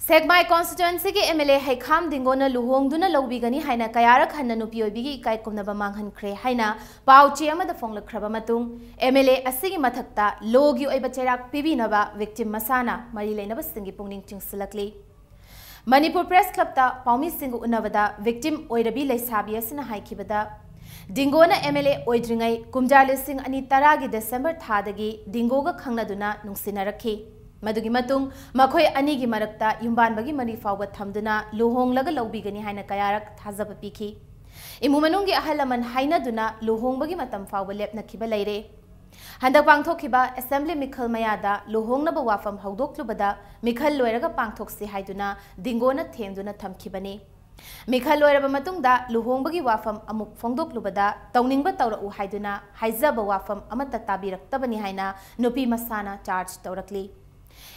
ꯁꯦꯛꯃꯥꯏ ꯀꯣꯟꯁꯇꯤꯇ꯭ꯋꯦꯟꯁꯤꯒꯤ ꯑꯦꯝ ꯑꯦꯜ ꯑꯦ ꯍꯩꯈꯥꯝ ꯗꯤꯡꯒꯣꯅ ꯂꯨꯍꯣꯡꯗꯨꯅ ꯂꯧꯕꯤꯒꯅꯤ ꯍꯥꯏꯅ ꯀꯌꯥꯔꯛ ꯍꯟꯅ ꯅꯨꯄꯤ ꯑꯣꯏꯕꯤꯒꯤ ꯏꯀꯥꯏ ꯈꯨꯝꯅꯕ ꯃꯥꯡꯍꯟꯈ꯭ꯔꯦ ꯍꯥꯏꯅ ꯄꯥꯎ ꯆꯦ ꯑꯃꯗ ꯐꯣꯡꯂꯛꯈ꯭ꯔꯕ ꯃꯇꯨꯡ, ꯑꯦꯝ ꯑꯦꯜ ꯑꯦ ꯑꯁꯤꯒꯤ ꯃꯊꯛꯇ ꯂꯣꯒꯤ ꯑꯣꯏꯕ ꯆꯩꯔꯥꯛ ꯄꯤꯕꯤꯅꯕ ꯚꯤꯛꯇꯤꯝ ꯃꯁꯥꯅ ꯃꯔꯤ ꯂꯩꯅꯕꯁꯤꯡꯒꯤ ꯄꯨꯛꯅꯤꯡ ꯆꯤꯡꯁꯤꯜꯂꯛꯂꯤ꯫ ꯃꯅꯤꯄꯨꯔ ꯄ꯭ꯔꯦꯁ ꯀ꯭ꯂꯕꯇ ꯄꯥꯎꯃꯤꯁꯤꯡꯒ ꯎꯅꯕꯗ ꯚꯤꯛꯇꯤꯝ ꯑꯣꯏꯔꯕꯤ ꯂꯩꯁꯥꯕꯤ ꯑꯁꯤꯅ ꯍꯥꯏꯈꯤꯕꯗ, ꯗꯤꯡꯒꯣꯅ ꯑꯦꯝ ꯑꯦꯜ ꯑꯦ ꯑꯣꯏꯗ꯭ꯔꯤꯉꯩ ꯀꯨꯝꯖꯥ ꯂꯤꯁꯤꯡ ꯑꯅꯤ ꯇꯔꯥꯒꯤ ꯗꯤꯁꯦꯝꯕꯔ ꯊꯥꯗꯒꯤ ꯗꯤꯡꯒꯣꯒ ꯈꯪꯅꯗꯨꯅ ꯅꯨꯡꯁꯤꯅꯔꯛꯈꯤ꯫ ꯃꯗꯨꯒꯤ ꯃꯇꯨꯡ ꯃꯈꯣꯏ ꯑꯅꯤꯒꯤ ꯃꯔꯛꯇ ꯌꯨꯝꯕꯥꯟꯕꯒꯤ ꯃꯔꯤ ꯐꯥꯎꯕ ꯊꯝꯗꯨꯅ ꯂꯨꯍꯣꯡꯂꯒ ꯂꯧꯕꯤꯒꯅꯤ ꯍꯥꯏꯅ ꯀꯌꯥꯔꯛ ꯊꯥꯖꯕ ꯄꯤꯈꯤ꯫ ꯏꯃꯨꯡ ꯃꯅꯨꯡꯒꯤ ꯑꯍꯜ ꯂꯃꯟ ꯍꯥꯏꯅꯗꯨꯅ ꯂꯨꯍꯣꯡꯕꯒꯤ ꯃꯇꯝ ꯐꯥꯎꯕ ꯂꯦꯞꯅꯈꯤꯕ ꯂꯩꯔꯦ꯫ ꯍꯟꯗꯛ ꯄꯥꯡꯊꯣꯛꯈꯤꯕ ꯑꯦꯁꯦꯝꯕ꯭ꯂꯤ ꯃꯤꯈꯜ ꯃꯌꯥꯗ ꯂꯨꯍꯣꯡꯅꯕ ꯋꯥꯐꯝ ꯍꯧꯗꯣꯛꯂꯨꯕꯗ ꯃꯤꯈꯜ ꯂꯣꯏꯔꯒ ꯄꯥꯡꯊꯣꯛꯁꯤ ꯍꯥꯏꯗꯨꯅ ꯗꯤꯡꯒꯣꯅ ꯊꯦꯝꯗꯨꯅ ꯊꯝꯈꯤꯕꯅꯤ꯫ ꯃꯤꯈꯜ ꯂꯣꯏꯔꯕ ꯃꯇꯨꯡꯗ ꯂꯨꯍꯣꯡꯕꯒꯤ ꯋꯥꯐꯝ ꯑꯃꯨꯛ ꯐꯣꯡꯗꯣꯛꯂꯨꯕꯗ ꯇꯧꯅꯤꯡꯕ ꯇꯧꯔꯛꯎ ꯍꯥꯏꯗꯨꯅ ꯍꯥꯏꯖꯕ ꯋꯥꯐꯝ ꯑꯃꯠꯇ ꯇꯥꯕꯤꯔꯛꯇꯕꯅꯤ ꯍꯥꯏꯅ ꯅꯨꯄꯤ ꯃꯁꯥꯅ ꯆꯥꯔꯖ ꯇꯧꯔꯛꯂꯤ꯫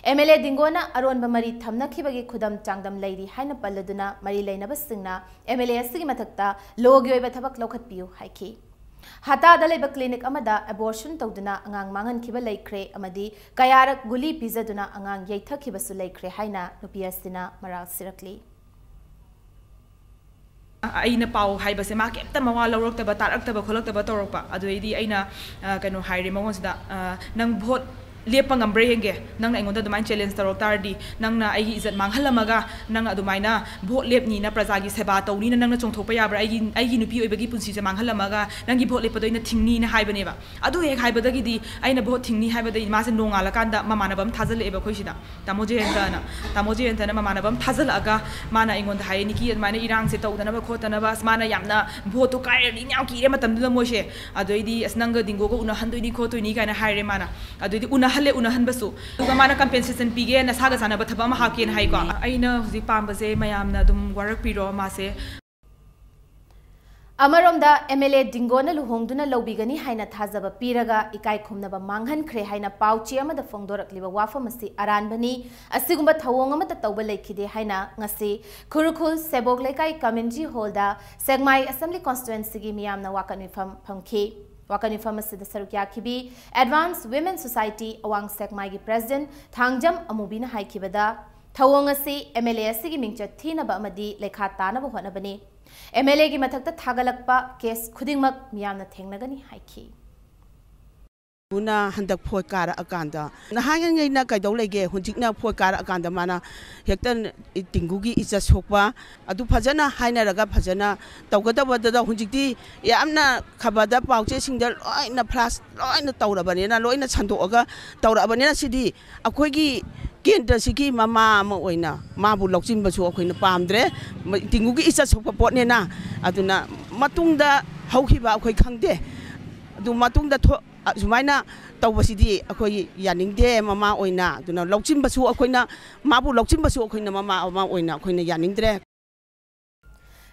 ꯑꯦꯝ ꯑꯦꯜ ꯑꯦ ꯗꯤꯡꯒꯣꯅ ꯑꯔꯣꯟꯕ ꯃꯔꯤ ꯊꯝꯅꯈꯤꯕꯒꯤ ꯈꯨꯗꯝ ꯆꯥꯡꯗꯝ ꯂꯩꯔꯤ ꯍꯥꯏꯅ ꯄꯜꯂꯗꯨꯅ ꯃꯔꯤ ꯂꯩꯅꯕꯁꯤꯡꯅ ꯑꯦꯝ ꯑꯦꯜ ꯑꯦ ꯑꯁꯤꯒꯤ ꯃꯊꯛꯇ ꯂꯣꯒꯤ ꯑꯣꯏꯕ ꯊꯕꯛ ꯂꯧꯈꯠꯄꯤꯌꯨ ꯍꯥꯏꯈꯤ꯫ ꯍꯇꯥꯗ ꯂꯩꯕ ꯀ꯭ꯂꯤꯅꯤꯛ ꯑꯃꯗ ꯑꯦꯕꯣꯔꯁꯟ ꯇꯧꯗꯨꯅ ꯑꯉꯥꯡ ꯃꯥꯡꯍꯟꯈꯤꯕ ꯂꯩꯈ꯭ꯔꯦ ꯑꯃꯗꯤ ꯀꯌꯥꯔꯛ ꯒꯨꯂꯤ ꯄꯤꯖꯗꯨꯅ ꯑꯉꯥꯡ ꯌꯩꯊꯈꯤꯕꯁꯨ ꯂꯩꯈ꯭ꯔꯦ ꯍꯥꯏꯅ ꯅꯨꯄꯤ ꯑꯁꯤꯅ ꯃꯔꯥꯜ ꯁꯤꯔꯛꯂꯤ꯫ ꯑꯩꯅ ꯄꯥꯎ ꯍꯥꯏꯕꯁꯦ ꯃꯥ ꯀꯩꯝꯇ ꯃꯋꯥ ꯂꯧꯔꯛꯇꯕ, ꯇꯥꯔꯛꯇꯕ ꯈꯣꯠꯂꯛꯇꯕ ꯇꯧꯔꯛꯄ꯫ ꯑꯗꯨꯗꯩꯗꯤ ꯑꯩꯅ, ꯑ, ꯀꯩꯅꯣ ꯍꯥꯏꯔꯦ ꯃꯉꯣꯟꯁꯤꯗ, ꯑ, "ꯅꯪ ꯚꯣꯠ ꯂꯦꯞꯄ ꯉꯝꯕ꯭ꯔꯥ ꯌꯦꯡꯒꯦ, ꯅꯪꯅ ꯑꯩꯉꯣꯟꯗ ꯑꯗꯨꯃꯥꯏꯅ ꯆꯦꯂꯦꯟꯖ ꯇꯧꯔꯛ ꯇꯥꯔꯗꯤ, ꯅꯪꯅ ꯑꯩꯒꯤ ꯏꯖꯠ ꯃꯥꯡꯍꯜꯂꯝꯃꯒ ꯅꯪꯅ ꯑꯗꯨꯃꯥꯏꯅ ꯚꯣꯠ ꯂꯦꯞꯅꯤꯅ, ꯄ꯭ꯔꯖꯥꯒꯤ ꯁꯦꯕꯥ ꯇꯧꯅꯤꯅ ꯅꯪꯅ ꯆꯣꯡꯊꯣꯛꯄ ꯌꯥꯕ꯭ꯔꯥ? ꯑꯩꯒꯤ, ꯑꯩꯒꯤ ꯅꯨꯄꯤ ꯑꯣꯏꯕꯒꯤ ꯄꯨꯟꯁꯤꯁꯦ ꯃꯥꯡꯍꯜꯂꯝꯃꯒ ꯅꯪꯒꯤ ꯚꯣꯠ ꯂꯦꯞꯄꯗꯣ ꯑꯩꯅ ꯊꯤꯡꯅꯤꯅ" ꯍꯥꯏꯕꯅꯦꯕ꯫ ꯑꯗꯨ ꯍꯦꯛ ꯍꯥꯏꯕꯗꯒꯤꯗꯤ ꯑꯩꯅ ꯚꯣꯠ ꯊꯤꯡꯅꯤ ꯍꯥꯏꯕꯗꯒꯤ ꯃꯥꯁꯦ ꯅꯣꯡꯉꯥꯜꯂꯀꯥꯟꯗ ꯃꯃꯥꯟꯅꯕ ꯑꯃ ꯊꯥꯖꯤꯜꯂꯛꯑꯦꯕ ꯑꯩꯈꯣꯏ ꯁꯤꯗ꯫ ꯇꯥꯃꯣ ꯖꯌꯟꯇꯅ, ꯇꯥꯃꯣ ꯖꯌꯟꯇꯅ ꯃꯃꯥꯟꯅꯕ ꯑꯃ ꯊꯥꯖꯤꯜꯂꯛꯑꯒ ꯃꯥꯅ ꯑꯩꯉꯣꯟꯗ ꯍꯥꯏꯌꯦ, "ꯅꯤꯀꯤ, ꯑꯗꯨꯃꯥꯏꯅ ꯏꯔꯥꯡꯁꯦ ꯇꯧꯗꯅꯕ ꯈꯣꯠꯇꯅꯕ, ꯑꯁ, ꯃꯥꯅ ꯌꯥꯝꯅ ꯚꯣꯠꯇꯣ ꯀꯥꯏꯔꯅꯤ ꯌꯥꯝ ꯀꯤꯔꯦ ꯃꯇꯝꯗꯨꯗ ꯃꯣꯏꯁꯦ꯫ ꯑꯗꯨꯗꯩꯗꯤ, ꯑꯁ, ꯅꯪꯒ ꯗꯤꯡꯒꯣꯒ ꯎꯅꯍꯟꯗꯣꯏꯅꯤ ꯈꯣꯠꯇꯣꯏꯅꯤ" ꯀꯥꯏꯅ ꯍꯥꯏꯔꯦ ꯃꯥꯅ꯫ ꯑꯗꯨꯗꯩꯗꯤ ꯎꯅꯍꯜꯂꯦ, ꯎꯅꯍꯟꯕꯁꯨ꯫ ꯑꯗꯨꯒ ꯃꯥꯅ ꯀꯝꯄꯦꯟꯁꯦꯁꯟ ꯄꯤꯒꯦ, ꯅꯁꯥꯒ ꯆꯥꯟꯅꯕ ꯊꯕꯛ ꯑꯃ ꯍꯥꯞꯀꯦꯅ ꯍꯥꯏꯀꯣ꯫ ꯑꯩꯅ ꯍꯧꯖꯤꯛ ꯄꯥꯝꯕꯁꯦ ꯃꯌꯥꯝꯅ ꯑꯗꯨꯝ ꯋꯥꯔꯛꯄꯤꯔꯣ ꯃꯥꯁꯦ꯫ ꯑꯃꯔꯣꯝꯗ, ꯑꯦꯝ ꯑꯦꯜ ꯑꯦ ꯗꯤꯡꯒꯣꯅ ꯂꯨꯍꯣꯡꯗꯨꯅ ꯂꯧꯕꯤꯒꯅꯤ ꯍꯥꯏꯅ ꯊꯥꯖꯕ ꯄꯤꯔꯒ ꯏꯀꯥꯏ ꯈꯨꯝꯅꯕ ꯃꯥꯡꯍꯟꯈ꯭ꯔꯦ ꯍꯥꯏꯅ ꯄꯥꯎ ꯆꯦ ꯑꯃꯗ ꯐꯣꯡꯗꯣꯔꯛꯂꯤꯕ ꯋꯥꯐꯝ ꯑꯁꯤ ꯑꯔꯥꯟꯕꯅꯤ, ꯑꯁꯤꯒꯨꯝꯕ ꯊꯧꯑꯣꯡ ꯑꯃꯠꯇ ꯇꯧꯕ ꯂꯩꯈꯤꯗꯦ ꯍꯥꯏꯅ ꯉꯁꯤ ꯈꯨꯔꯈꯨꯜ ꯁꯦꯕꯣꯛ ꯂꯩꯀꯥꯏ ꯀꯃ꯭ꯌꯨꯅꯤꯇꯤ ꯍꯣꯜꯗ ꯁꯦꯛꯃꯥꯏ ꯑꯦꯁꯦꯝꯕ꯭ꯂꯤ ꯀꯣꯟꯁꯇꯤꯇ꯭ꯋꯦꯟꯁꯤꯒꯤ ꯃꯤꯌꯥꯝꯅ ꯋꯥꯀꯠ ꯃꯤꯐꯝ ꯐꯝꯈꯤ꯫ ꯋꯥꯀꯠ ꯃꯤꯐꯝ ꯑꯁꯤꯗ ꯁꯔꯨꯛ ꯌꯥꯈꯤꯕꯤ Advanced Women Society ꯑꯋꯥꯡ ꯁꯦꯛꯃꯥꯏꯒꯤ President ꯊꯥꯡꯖꯝ ꯑꯃꯨꯕꯤꯅ ꯍꯥꯏꯈꯤꯕꯗ, ꯊꯧꯑꯣꯡ ꯑꯁꯤ MLA ꯑꯁꯤꯒꯤ ꯃꯤꯡꯆꯠ ꯊꯤꯅꯕ ꯑꯃꯗꯤ ꯂꯩꯈꯥ ꯇꯥꯅꯕ ꯍꯣꯠꯅꯕꯅꯤ꯫ MLAꯒꯤ ꯃꯊꯛꯇ ꯊꯥꯒꯠꯂꯛꯄ case ꯈꯨꯗꯤꯡꯃꯛ ꯃꯤꯌꯥꯝꯅ ꯊꯦꯡꯅꯒꯅꯤ ꯍꯥꯏꯈꯤ꯫ ꯅ ꯍꯟꯗꯛ ꯐꯣꯏ ꯀꯥꯔꯛꯑꯀꯥꯟꯗ ꯅꯍꯥꯟꯉꯩꯅ ꯀꯩꯗꯧ ꯂꯩꯒꯦ, ꯍꯧꯖꯤꯛꯅ ꯐꯣꯏ ꯀꯥꯔꯛꯑꯀꯥꯟꯗ ꯃꯥꯅ ꯍꯦꯛꯇ ꯇꯤꯡꯒꯨꯒꯤ ꯏꯖꯠ ꯁꯣꯛꯄ ꯑꯗꯨ ꯐꯖꯅ ꯍꯥꯏꯅꯔꯒ ꯐꯖꯅ ꯇꯧꯒꯗꯕꯗꯨꯗ ꯍꯧꯖꯤꯛꯇꯤ ꯌꯥꯝꯅ ꯈꯕꯔꯗ ꯄꯥꯎꯆꯦꯁꯤꯡꯗ ꯂꯣꯏꯅ flash ꯂꯣꯏꯅ ꯇꯧꯔꯕꯅꯤꯅ, ꯂꯣꯏꯅ ꯁꯟꯗꯣꯛꯑꯒ ꯇꯧꯔꯛꯑꯕꯅꯤꯅ ꯁꯤꯗꯤ ꯑꯩꯈꯣꯏꯒꯤ ꯀꯦꯟꯗ꯭ꯔꯁꯤꯒꯤ ꯃꯃꯥ ꯑꯃ ꯑꯣꯏꯅ ꯃꯥꯕꯨ ꯂꯧꯁꯤꯟꯕꯁꯨ ꯑꯩꯈꯣꯏꯅ ꯄꯥꯝꯗ꯭ꯔꯦ꯫ ꯇꯤꯡꯒꯨꯒꯤ ꯏꯖꯠ ꯁꯣꯛꯄ ꯄꯣꯠꯅꯤꯅ꯫ ꯑꯗꯨꯅ ꯃꯇꯨꯡꯗ ꯍꯧꯈꯤꯕ ꯑꯩꯈꯣꯏ ꯈꯪꯗꯦ꯫ ꯑꯗꯨ ꯃꯇꯨꯡꯗ ꯊꯣꯛ ꯑꯁꯨꯃꯥꯏꯅ ꯇꯧꯕꯁꯤꯗꯤ ꯑꯩꯈꯣꯏ ꯌꯥꯅꯤꯡꯗꯦ ꯃꯃꯥ ꯑꯣꯏꯅ꯫ ꯑꯗꯨꯅ ꯂꯧꯁꯤꯟꯕꯁꯨ ꯑꯩꯈꯣꯏꯅ, ꯃꯥꯕꯨ ꯂꯧꯁꯤꯟꯕꯁꯨ ꯑꯩꯈꯣꯏꯅ ꯃꯃꯥ ꯑꯃ ꯑꯣꯏꯅ ꯑꯩꯈꯣꯏꯅ ꯌꯥꯅꯤꯡꯗ꯭ꯔꯦ꯫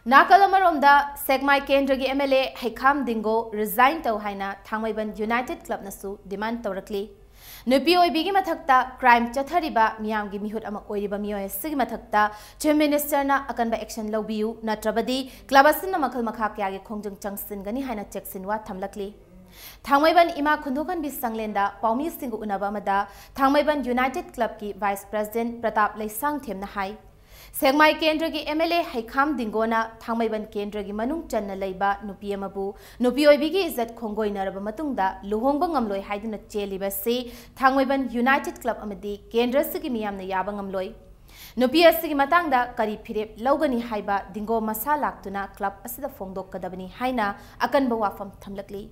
ꯅꯥꯀꯜ ꯑꯃꯔꯣꯝꯗ ꯁꯦꯛꯃꯥꯏ ꯀꯦꯟꯗ꯭ꯔꯒꯤ MLA ꯍꯩꯈꯥꯝ ꯗꯤꯡꯒꯣ resign ꯇꯧ ꯍꯥꯏꯅ ꯊꯥꯡꯃꯩꯕꯟ United Clubꯅꯁꯨ demand ꯇꯧꯔꯛꯂꯤ꯫ ꯅꯨꯄꯤ ꯑꯣꯏꯕꯤꯒꯤ ꯃꯊꯛꯇ crime ꯆꯠꯊꯔꯤꯕ ꯃꯤꯌꯥꯝꯒꯤ ꯃꯤꯍꯨꯠ ꯑꯃ ꯑꯣꯏꯔꯤꯕ ꯃꯤꯑꯣꯏ ꯑꯁꯤꯒꯤ ꯃꯊꯛꯇ Chief Ministerꯅ ꯑꯀꯟꯕ action ꯂꯧꯕꯤꯌꯨ, ꯅꯠꯇ꯭ꯔꯕꯗꯤ club ꯑꯁꯤꯅ ꯃꯈꯜ ꯃꯈꯥ ꯀꯌꯥꯒꯤ ꯈꯣꯡꯖꯪ ꯆꯪꯁꯤꯟꯒꯅꯤ ꯍꯥꯏꯅ ꯆꯦꯛꯁꯤꯟꯋꯥ ꯊꯝꯂꯛꯂꯤ꯫ ꯊꯥꯡꯃꯩꯕꯟ ꯏꯃꯥ ꯈꯨꯟꯗꯣꯛꯍꯟꯕꯤ ꯁꯪꯂꯦꯟꯗ ꯄꯥꯎꯃꯤꯁꯤꯡꯒ ꯎꯅꯕ ꯑꯃꯗ ꯊꯥꯡꯃꯩꯕꯟ United Clubꯀꯤ Vice President ꯄ꯭ꯔꯇꯥꯞ ꯂꯩꯁꯥꯡꯊꯦꯝꯅ ꯍꯥꯏ, ꯁꯦꯛꯃꯥꯏ ꯀꯦꯟꯗ꯭ꯔꯒꯤ MLA ꯍꯩꯈꯥꯝ ꯗꯤꯡꯒꯣꯅ ꯊꯥꯡꯃꯩꯕꯟ ꯀꯦꯟꯗ꯭ꯔꯒꯤ ꯃꯅꯨꯡ ꯆꯟꯅ ꯂꯩꯕ ꯅꯨꯄꯤ ꯑꯃꯕꯨ ꯅꯨꯄꯤ ꯑꯣꯏꯕꯤꯒꯤ ꯏꯖꯠ ꯈꯣꯡꯒꯣꯏꯅꯔꯕ ꯃꯇꯨꯡꯗ ꯂꯨꯍꯣꯡꯕ ꯉꯝꯂꯣꯏ ꯍꯥꯏꯗꯨꯅ ꯆꯦꯜꯂꯤꯕ ꯑꯁꯤ ꯊꯥꯡꯃꯩꯕꯟ United Club ꯑꯃꯗꯤ ꯀꯦꯟꯗ꯭ꯔ ꯑꯁꯤꯒꯤ ꯃꯤꯌꯥꯝꯅ ꯌꯥꯕ ꯉꯝꯂꯣꯏ꯫ ꯅꯨꯄꯤ ꯑꯁꯤꯒꯤ ꯃꯇꯥꯡꯗ ꯀꯔꯤ ꯐꯤꯔꯦꯞ ꯂꯧꯒꯅꯤ ꯍꯥꯏꯕ ꯗꯤꯡꯒꯣ ꯃꯁꯥ ꯂꯥꯛꯇꯨꯅ club ꯑꯁꯤꯗ ꯐꯣꯡꯗꯣꯛꯀꯗꯕꯅꯤ ꯍꯥꯏꯅ ꯑꯀꯟꯕ ꯋꯥꯐꯝ ꯊꯝꯂꯛꯂꯤ꯫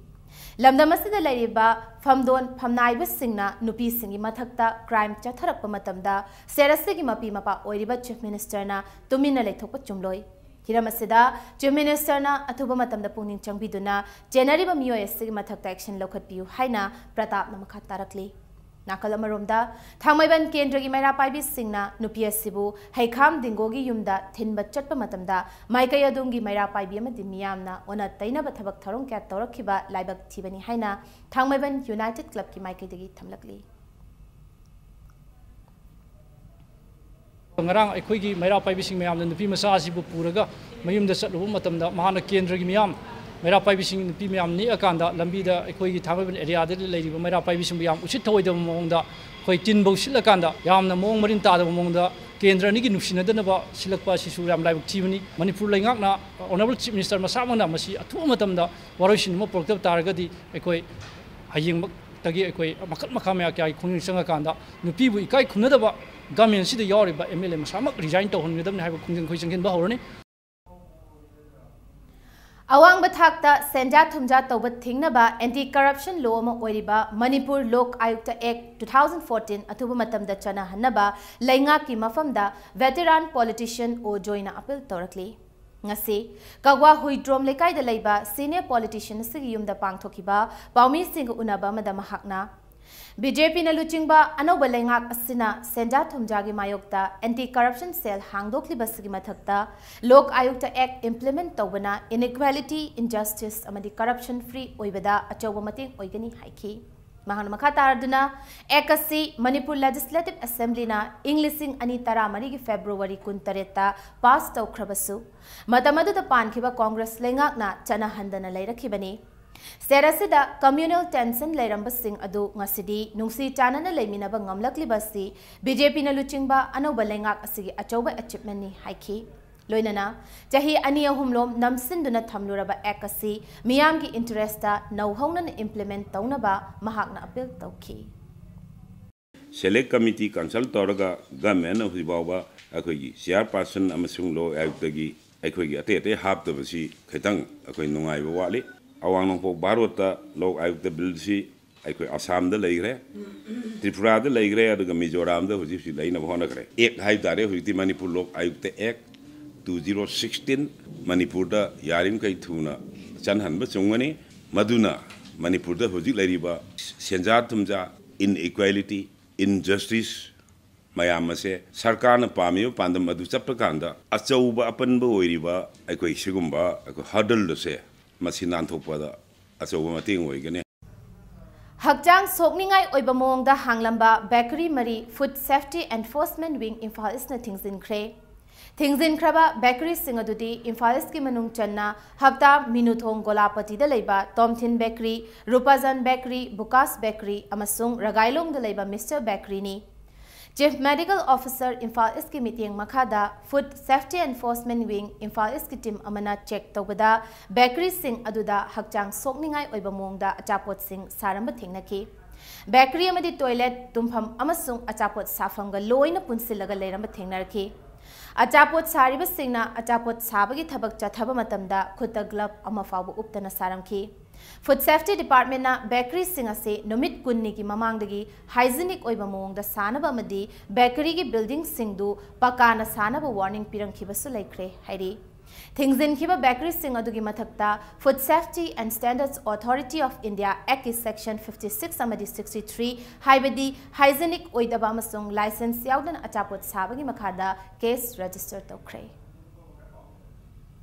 ꯂꯝꯗꯝ ꯑꯁꯤꯗ ꯂꯩꯔꯤꯕ ꯐꯝꯗꯣꯟ ꯐꯝꯅꯥꯏꯕꯁꯤꯡꯅ ꯅꯨꯄꯤꯁꯤꯡꯒꯤ ꯃꯊꯛꯇ crime ꯆꯠꯊꯔꯛꯄ ꯃꯇꯝꯗ state ꯑꯁꯤꯒꯤ ꯃꯄꯤ ꯃꯄꯥ ꯑꯣꯏꯔꯤꯕ Chief Ministerꯅ ꯇꯨꯃꯤꯟꯅ ꯂꯩꯊꯣꯛꯄ ꯆꯨꯝꯂꯣꯏ꯫ ꯍꯤꯔꯝ ꯑꯁꯤꯗ Chief Ministerꯅ ꯑꯊꯨꯕ ꯃꯇꯝꯗ ꯄꯨꯛꯅꯤꯡ ꯆꯪꯕꯤꯗꯨꯅ ꯆꯦꯟꯅꯔꯤꯕ ꯃꯤꯑꯣꯏ ꯑꯁꯤꯒꯤ ꯃꯊꯛꯇ action ꯂꯧꯈꯠꯄꯤꯌꯨ ꯍꯥꯏꯅ ꯄ꯭ꯔꯇꯥꯞꯅ ꯃꯈꯥ ꯇꯥꯔꯛꯂꯤ꯫ ꯅꯥꯀꯜ ꯑꯃꯔꯣꯝꯗ, ꯊꯥꯡꯃꯩꯕꯟ ꯀꯦꯟꯗ꯭ꯔꯒꯤ ꯃꯩꯔꯥ ꯄꯥꯏꯕꯤꯁꯤꯡꯅ ꯅꯨꯄꯤ ꯑꯁꯤꯕꯨ ꯍꯩꯈꯥꯝ ꯗꯤꯡꯒꯣꯒꯤ ꯌꯨꯝꯗ ꯊꯤꯟꯕ ꯆꯠꯄ ꯃꯇꯝꯗ ꯃꯥꯏꯀꯩ ꯑꯗꯣꯝꯒꯤ ꯃꯩꯔꯥ ꯄꯥꯏꯕꯤ ꯑꯃꯗꯤ ꯃꯤꯌꯥꯝꯅ ꯑꯣꯟꯅ ꯇꯩꯅꯕ ꯊꯕꯛ ꯊꯧꯔꯝ ꯀꯌꯥ ꯇꯧꯔꯛꯈꯤꯕ ꯂꯥꯏꯕꯛ ꯊꯤꯕꯅꯤ ꯍꯥꯏꯅ ꯊꯥꯡꯃꯩꯕꯟ United Clubꯀꯤ ꯃꯥꯏꯀꯩꯗꯒꯤ ꯊꯝꯂꯛꯂꯤ꯫ ꯉꯔꯥꯡ ꯑꯩꯈꯣꯏꯒꯤ ꯃꯩꯔꯥ ꯄꯥꯏꯕꯤꯁꯤꯡ ꯃꯌꯥꯝꯅ ꯅꯨꯄꯤ ꯃꯆꯥ ꯑꯁꯤꯕꯨ ꯄꯨꯔꯒ ꯃꯌꯨꯝꯗ ꯆꯠꯂꯨꯕ ꯃꯇꯝꯗ ꯃꯍꯥꯛꯅ ꯀꯦꯟꯗ꯭ꯔꯒꯤ ꯃꯤꯌꯥꯝ ꯃꯩꯔꯥ ꯄꯥꯏꯕꯤꯁꯤꯡ ꯅꯨꯄꯤ ꯃꯌꯥꯝ ꯅꯦꯛꯑꯀꯥꯟꯗ ꯂꯝꯕꯤꯗ ꯑꯩꯈꯣꯏꯒꯤ ꯊꯥꯡꯃꯩꯕꯟ ꯑꯦꯔꯤꯌꯥꯗ ꯂꯩꯔꯤꯕ ꯃꯩꯔꯥ ꯄꯥꯏꯕꯤꯁꯤꯡꯕꯨ ꯌꯥꯝ ꯎꯁꯤꯠ ꯊꯑꯣꯏꯗꯕ ꯃꯑꯣꯡꯗ, ꯑꯩꯈꯣꯏ ꯇꯤꯟꯐꯧ ꯁꯤꯠꯂꯀꯥꯟꯗ ꯌꯥꯝꯅ ꯃꯑꯣꯡ ꯃꯔꯤꯟ ꯇꯥꯗꯕ ꯃꯑꯣꯡꯗ ꯀꯦꯟꯗ꯭ꯔ ꯑꯅꯤꯒꯤ ꯅꯨꯡꯁꯤꯅꯗꯅꯕ ꯁꯤꯜꯂꯛꯄ ꯑꯁꯤꯁꯨ ꯌꯥꯝ ꯂꯥꯏꯕꯛ ꯊꯤꯕꯅꯤ꯫ ꯃꯅꯤꯄꯨꯔ ꯂꯩꯉꯥꯛꯅ, Honourable Chief Minister ꯃꯁꯥꯃꯛꯅ ꯃꯁꯤ ꯑꯊꯨꯕ ꯃꯇꯝꯗ ꯋꯥꯔꯣꯏꯁꯤꯟ ꯑꯃ ꯄꯨꯔꯛꯇꯕ ꯇꯥꯔꯒꯗꯤ ꯑꯩꯈꯣꯏ ꯍꯌꯦꯡꯃꯛꯇꯒꯤ ꯑꯩꯈꯣꯏ ꯃꯈꯜ ꯃꯈꯥ ꯃꯌꯥ ꯀꯌꯥꯒꯤ ꯈꯣꯡꯖꯪ ꯆꯪꯉꯀꯥꯟꯗ ꯅꯨꯄꯤꯕꯨ ꯏꯀꯥꯏ ꯈꯨꯝꯅꯗꯕ government ꯁꯤꯗ ꯌꯥꯎꯔꯤꯕ MLA ꯃꯁꯥꯃꯛ resign ꯇꯧꯍꯟꯒꯗꯕꯅꯤ ꯍꯥꯏꯕ ꯈꯣꯡꯖꯪ ꯑꯩꯈꯣꯏ ꯆꯪꯁꯤꯟꯕ ꯍꯧꯔꯅꯤ꯫ ꯑꯋꯥꯡꯕ ꯊꯥꯛꯇ ꯁꯦꯟꯖꯥ ꯊꯨꯝꯖꯥ ꯇꯧꯕ ꯊꯤꯡꯅꯕ anti corruption law ꯑꯃ ꯑꯣꯏꯔꯤꯕ Manipur Lok ꯑꯥꯌꯨꯛꯇ Act two thousand fourteen ꯑꯊꯨꯕ ꯃꯇꯝꯗ ꯆꯠꯅꯍꯟꯅꯕ ꯂꯩꯉꯥꯛꯀꯤ ꯃꯐꯝꯗ veteran politician ꯑꯣ ꯖꯣꯏꯅ appeal ꯇꯧꯔꯛꯂꯤ꯫ ꯉꯁꯤ ꯀꯛꯋꯥ ꯍꯨꯏꯗ꯭ꯔꯣꯝ ꯂꯩꯀꯥꯏꯗ ꯂꯩꯕ senior politician ꯑꯁꯤꯒꯤ ꯌꯨꯝꯗ ꯄꯥꯡꯊꯣꯛꯈꯤꯕ ꯄꯥꯎꯃꯤꯁꯤꯡꯒ ꯎꯅꯕ ꯑꯃꯗ ꯃꯍꯥꯛꯅ BJPꯅ ꯂꯨꯆꯤꯡꯕ ꯑꯅꯧꯕ ꯂꯩꯉꯥꯛ ꯑꯁꯤꯅ ꯁꯦꯟꯖꯥ ꯊꯨꯝꯖꯥꯒꯤ ꯃꯥꯌꯣꯛꯇ anti corruption cell ꯍꯥꯡꯗꯣꯛꯂꯤꯕꯁꯤꯒꯤ ꯃꯊꯛꯇ ꯂꯣꯛ ꯑꯥꯌꯨꯛꯇ Act implement ꯇꯧꯕꯅ inequality, injustice ꯑꯃꯗꯤ corruption free ꯑꯣꯏꯕꯗ ꯑꯆꯧꯕ ꯃꯇꯦꯡ ꯑꯣꯏꯒꯅꯤ ꯍꯥꯏꯈꯤ꯫ ꯃꯍꯥꯛꯅ ꯃꯈꯥ ꯇꯥꯔꯗꯨꯅ, Act ꯑꯁꯤ ꯃꯅꯤꯄꯨꯔ Legislative Assemblyꯅ ꯏꯪ ꯂꯤꯁꯤꯡ ꯑꯅꯤ ꯇꯔꯥꯃꯔꯤꯒꯤ February ꯀꯨꯟꯇꯔꯦꯠꯇ pass ꯇꯧꯈ꯭ꯔꯕꯁꯨ, ꯃꯇꯝ ꯑꯗꯨꯗ ꯄꯥꯟꯈꯤꯕ Congress ꯂꯩꯉꯥꯛꯅ ꯆꯠꯅꯍꯟꯗꯅ ꯂꯩꯔꯛꯈꯤꯕꯅꯤ꯫ State ꯑꯁꯤꯗ communal tension ꯂꯩꯔꯝꯕꯁꯤꯡ ꯑꯗꯨ ꯉꯁꯤꯗꯤ ꯅꯨꯡꯁꯤ ꯆꯥꯟꯅꯅ ꯂꯩꯃꯤꯟꯅꯕ ꯉꯝꯂꯛꯂꯤꯕ ꯑꯁꯤ BJPꯅ ꯂꯨꯆꯤꯡꯕ ꯑꯅꯧꯕ ꯂꯩꯉꯥꯛ ꯑꯁꯤꯒꯤ ꯑꯆꯧꯕ achievementꯅꯤ ꯍꯥꯏꯈꯤ꯫ ꯂꯣꯏꯅꯅ ꯆꯍꯤ ꯑꯅꯤ ꯑꯍꯨꯝꯂꯣꯝ ꯅꯝꯁꯤꯟꯗꯨꯅ ꯊꯝꯂꯨꯔꯕ Act ꯑꯁꯤ ꯃꯤꯌꯥꯝꯒꯤ interestꯇ ꯅꯧꯍꯧꯅꯅ implement ꯇꯧꯅꯕ ꯃꯍꯥꯛꯅ appeal ꯇꯧꯈꯤ꯫ Select Committee consult ꯇꯧꯔꯒ governmentꯅ ꯍꯧꯖꯤꯛ ꯐꯥꯎꯕ ꯑꯩꯈꯣꯏꯒꯤ chairperson ꯑꯃꯁꯨꯡ ꯂꯣꯛ ꯑꯥꯌꯨꯛꯇꯒꯤ ꯑꯩꯈꯣꯏꯒꯤ ꯑꯇꯩ ꯑꯇꯩ ꯍꯥꯞꯇꯕꯁꯤ ꯈꯤꯇꯪ ꯑꯩꯈꯣꯏ ꯅꯨꯡꯉꯥꯏꯕ ꯋꯥꯠꯂꯤ꯫ ꯑꯋꯥꯡ ꯅꯣꯡꯄꯣꯛ ꯚꯥꯔꯣꯠꯇ ꯂꯣꯛ ꯑꯥꯌꯨꯛꯇ billꯁꯤ ꯑꯩꯈꯣꯏ ꯑꯁꯥꯝꯗ ꯂꯩꯈ꯭ꯔꯦ, ꯇ꯭ꯔꯤꯄꯨꯔꯥꯗ ꯂꯩꯈ꯭ꯔꯦ, ꯑꯗꯨꯒ ꯃꯤꯖꯣꯔꯥꯝꯗ ꯍꯧꯖꯤꯛ ꯍꯧꯖꯤꯛ ꯂꯩꯅꯕ ꯍꯣꯠꯅꯈ꯭ꯔꯦ꯫ Act ꯍꯥꯏꯕ ꯇꯥꯔꯦ, ꯍꯧꯖꯤꯛꯇꯤ Manipur Lok ꯑꯥꯌꯨꯛꯇ Act two zero sixteen ꯃꯅꯤꯄꯨꯔꯗ ꯌꯥꯔꯤꯃꯈꯩ ꯊꯨꯅ ꯆꯟꯍꯟꯕ ꯆꯨꯝꯒꯅꯤ꯫ ꯃꯗꯨꯅ ꯃꯅꯤꯄꯨꯔꯗ ꯍꯧꯖꯤꯛ ꯂꯩꯔꯤꯕ ꯁꯦꯟꯖꯥ ꯊꯨꯝꯖꯥ, inequality, injustice ꯃꯌꯥꯝ ꯑꯁꯦ ꯁꯔꯀꯥꯔꯅ ꯄꯥꯝꯃꯤꯕ ꯄꯥꯟꯗꯝ ꯑꯗꯨ ꯆꯠꯄ ꯀꯥꯟꯗ ꯑꯆꯧꯕ ꯑꯄꯟꯕ ꯑꯣꯏꯔꯤꯕ ꯑꯩꯈꯣꯏ ꯁꯤꯒꯨꯝꯕ ꯑꯩꯈꯣꯏ hurdle ꯑꯁꯦ ꯃꯁꯤ ꯅꯥꯟꯊꯣꯛꯄꯗ ꯑꯆꯧꯕ ꯃꯇꯦꯡ ꯑꯣꯏꯒꯅꯤ꯫ ꯍꯛꯆꯥꯡ ꯁꯣꯛꯅꯤꯡꯉꯥꯏ ꯑꯣꯏꯕ ꯃꯑꯣꯡꯗ ꯍꯥꯡꯂꯝꯕ bakery ꯃꯔꯤ Food Safety Enforcement Wing Imphal Eastꯅ ꯊꯤꯡꯖꯤꯟꯈ꯭ꯔꯦ꯫ ꯊꯤꯡꯖꯤꯟꯈ꯭ꯔꯕ ꯕꯦꯀꯔꯤꯁꯤꯡ ꯑꯗꯨꯗꯤ ꯏꯝꯐꯥꯜ ꯏꯁꯀꯤ ꯃꯅꯨꯡ ꯆꯟꯅ ꯍꯞꯇꯥ ꯃꯤꯅꯨꯊꯣꯡ ꯒꯣꯂꯥꯄꯇꯤꯗ ꯂꯩꯕ Tomthin bakery, Rupajan bakery, Bukas bakery ꯑꯃꯁꯨꯡ ꯔꯒꯥꯏꯂꯣꯡꯗ ꯂꯩꯕ ꯃꯤꯁꯇꯔ ꯕꯦꯀꯔꯤꯅꯤ꯫ ꯆꯤꯐ ꯃꯦꯗꯤꯀꯦꯜ ꯑꯣꯐꯤꯁꯥꯔ ꯏꯝꯐꯥꯜ ꯏꯁꯀꯤ ꯃꯤꯠꯌꯦꯡ ꯃꯈꯥꯗ food safety enforcement wing Imphal ꯏꯁꯀꯤ ꯇꯤꯝ ꯑꯃꯅ ꯆꯦꯛ ꯇꯧꯕꯗ ꯕꯦꯀꯔꯤꯁꯤꯡ ꯑꯗꯨꯗ ꯍꯛꯆꯥꯡ ꯁꯣꯛꯅꯤꯡꯉꯥꯏ ꯑꯣꯏꯕ ꯃꯑꯣꯡꯗ ꯑꯆꯥꯄꯣꯠꯁꯤꯡ ꯁꯥꯔꯝꯕ ꯊꯦꯡꯅꯈꯤ꯫ ꯕꯦꯀꯔꯤ ꯑꯃꯗꯤ ꯇꯣꯏꯂꯦꯠ, ꯇꯨꯝꯐꯝ ꯑꯃꯁꯨꯡ ꯑꯆꯥꯄꯣꯠ ꯁꯥꯐꯝꯒ ꯂꯣꯏꯅ ꯄꯨꯟꯁꯤꯜꯂꯒ ꯂꯩꯔꯝꯕ ꯊꯦꯡꯅꯔꯛꯈꯤ꯫ ꯑꯆꯥꯄꯣꯠ ꯁꯥꯔꯤꯕꯁꯤꯡꯅ ꯑꯆꯥꯄꯣꯠ ꯁꯥꯕꯒꯤ ꯊꯕꯛ ꯆꯠꯊꯕ ꯃꯇꯝꯗ ꯈꯨꯠꯇ ꯒ꯭ꯂꯕ ꯑꯃ ꯐꯥꯎꯕ ꯎꯞꯇꯅ ꯁꯥꯔꯝꯈꯤ꯫ ꯐꯨꯗ ꯁꯦꯐꯇꯤ ꯗꯤꯄꯥꯔꯠꯃꯦꯟꯅ ꯕꯦꯀꯔꯤꯁꯤꯡ ꯑꯁꯤ ꯅꯨꯃꯤꯠ ꯀꯨꯟꯅꯤꯒꯤ ꯃꯃꯥꯡꯗꯒꯤ ꯍꯥꯏꯖꯤꯅꯤꯛ ꯑꯣꯏꯕ ꯃꯑꯣꯡꯗ ꯁꯥꯅꯕ ꯑꯃꯗꯤ ꯕꯦꯀꯔꯤꯒꯤ ꯕꯤꯜꯗꯤꯡꯁꯤꯡꯗꯨ ꯄꯀꯥꯅ ꯁꯥꯅꯕ ꯋꯥꯔꯅꯤꯡ ꯄꯤꯔꯝꯈꯤꯕꯁꯨ ꯂꯩꯈ꯭ꯔꯦ ꯍꯥꯏꯔꯤ꯫ ꯊꯤꯡꯖꯤꯟꯈꯤꯕ ꯕꯦꯀꯔꯤꯁꯤꯡ ꯑꯗꯨꯒꯤ ꯃꯊꯛꯇ Food Safety and Standards Authority of India Act ꯀꯤ section fifty six ꯑꯃꯗꯤ sixty three, ꯍꯥꯏꯕꯗꯤ ꯍꯥꯏꯖꯤꯅꯤꯛ ꯑꯣꯏꯗꯕ ꯑꯃꯁꯨꯡ ꯂꯥꯏꯁꯦꯟꯁ ꯌꯥꯎꯗꯅ ꯑꯆꯥꯄꯣꯠ ꯁꯥꯕꯒꯤ ꯃꯈꯥꯗ ꯀꯦꯁ ꯔꯦꯖꯤꯁꯇꯔ ꯇꯧꯈ꯭ꯔꯦ꯫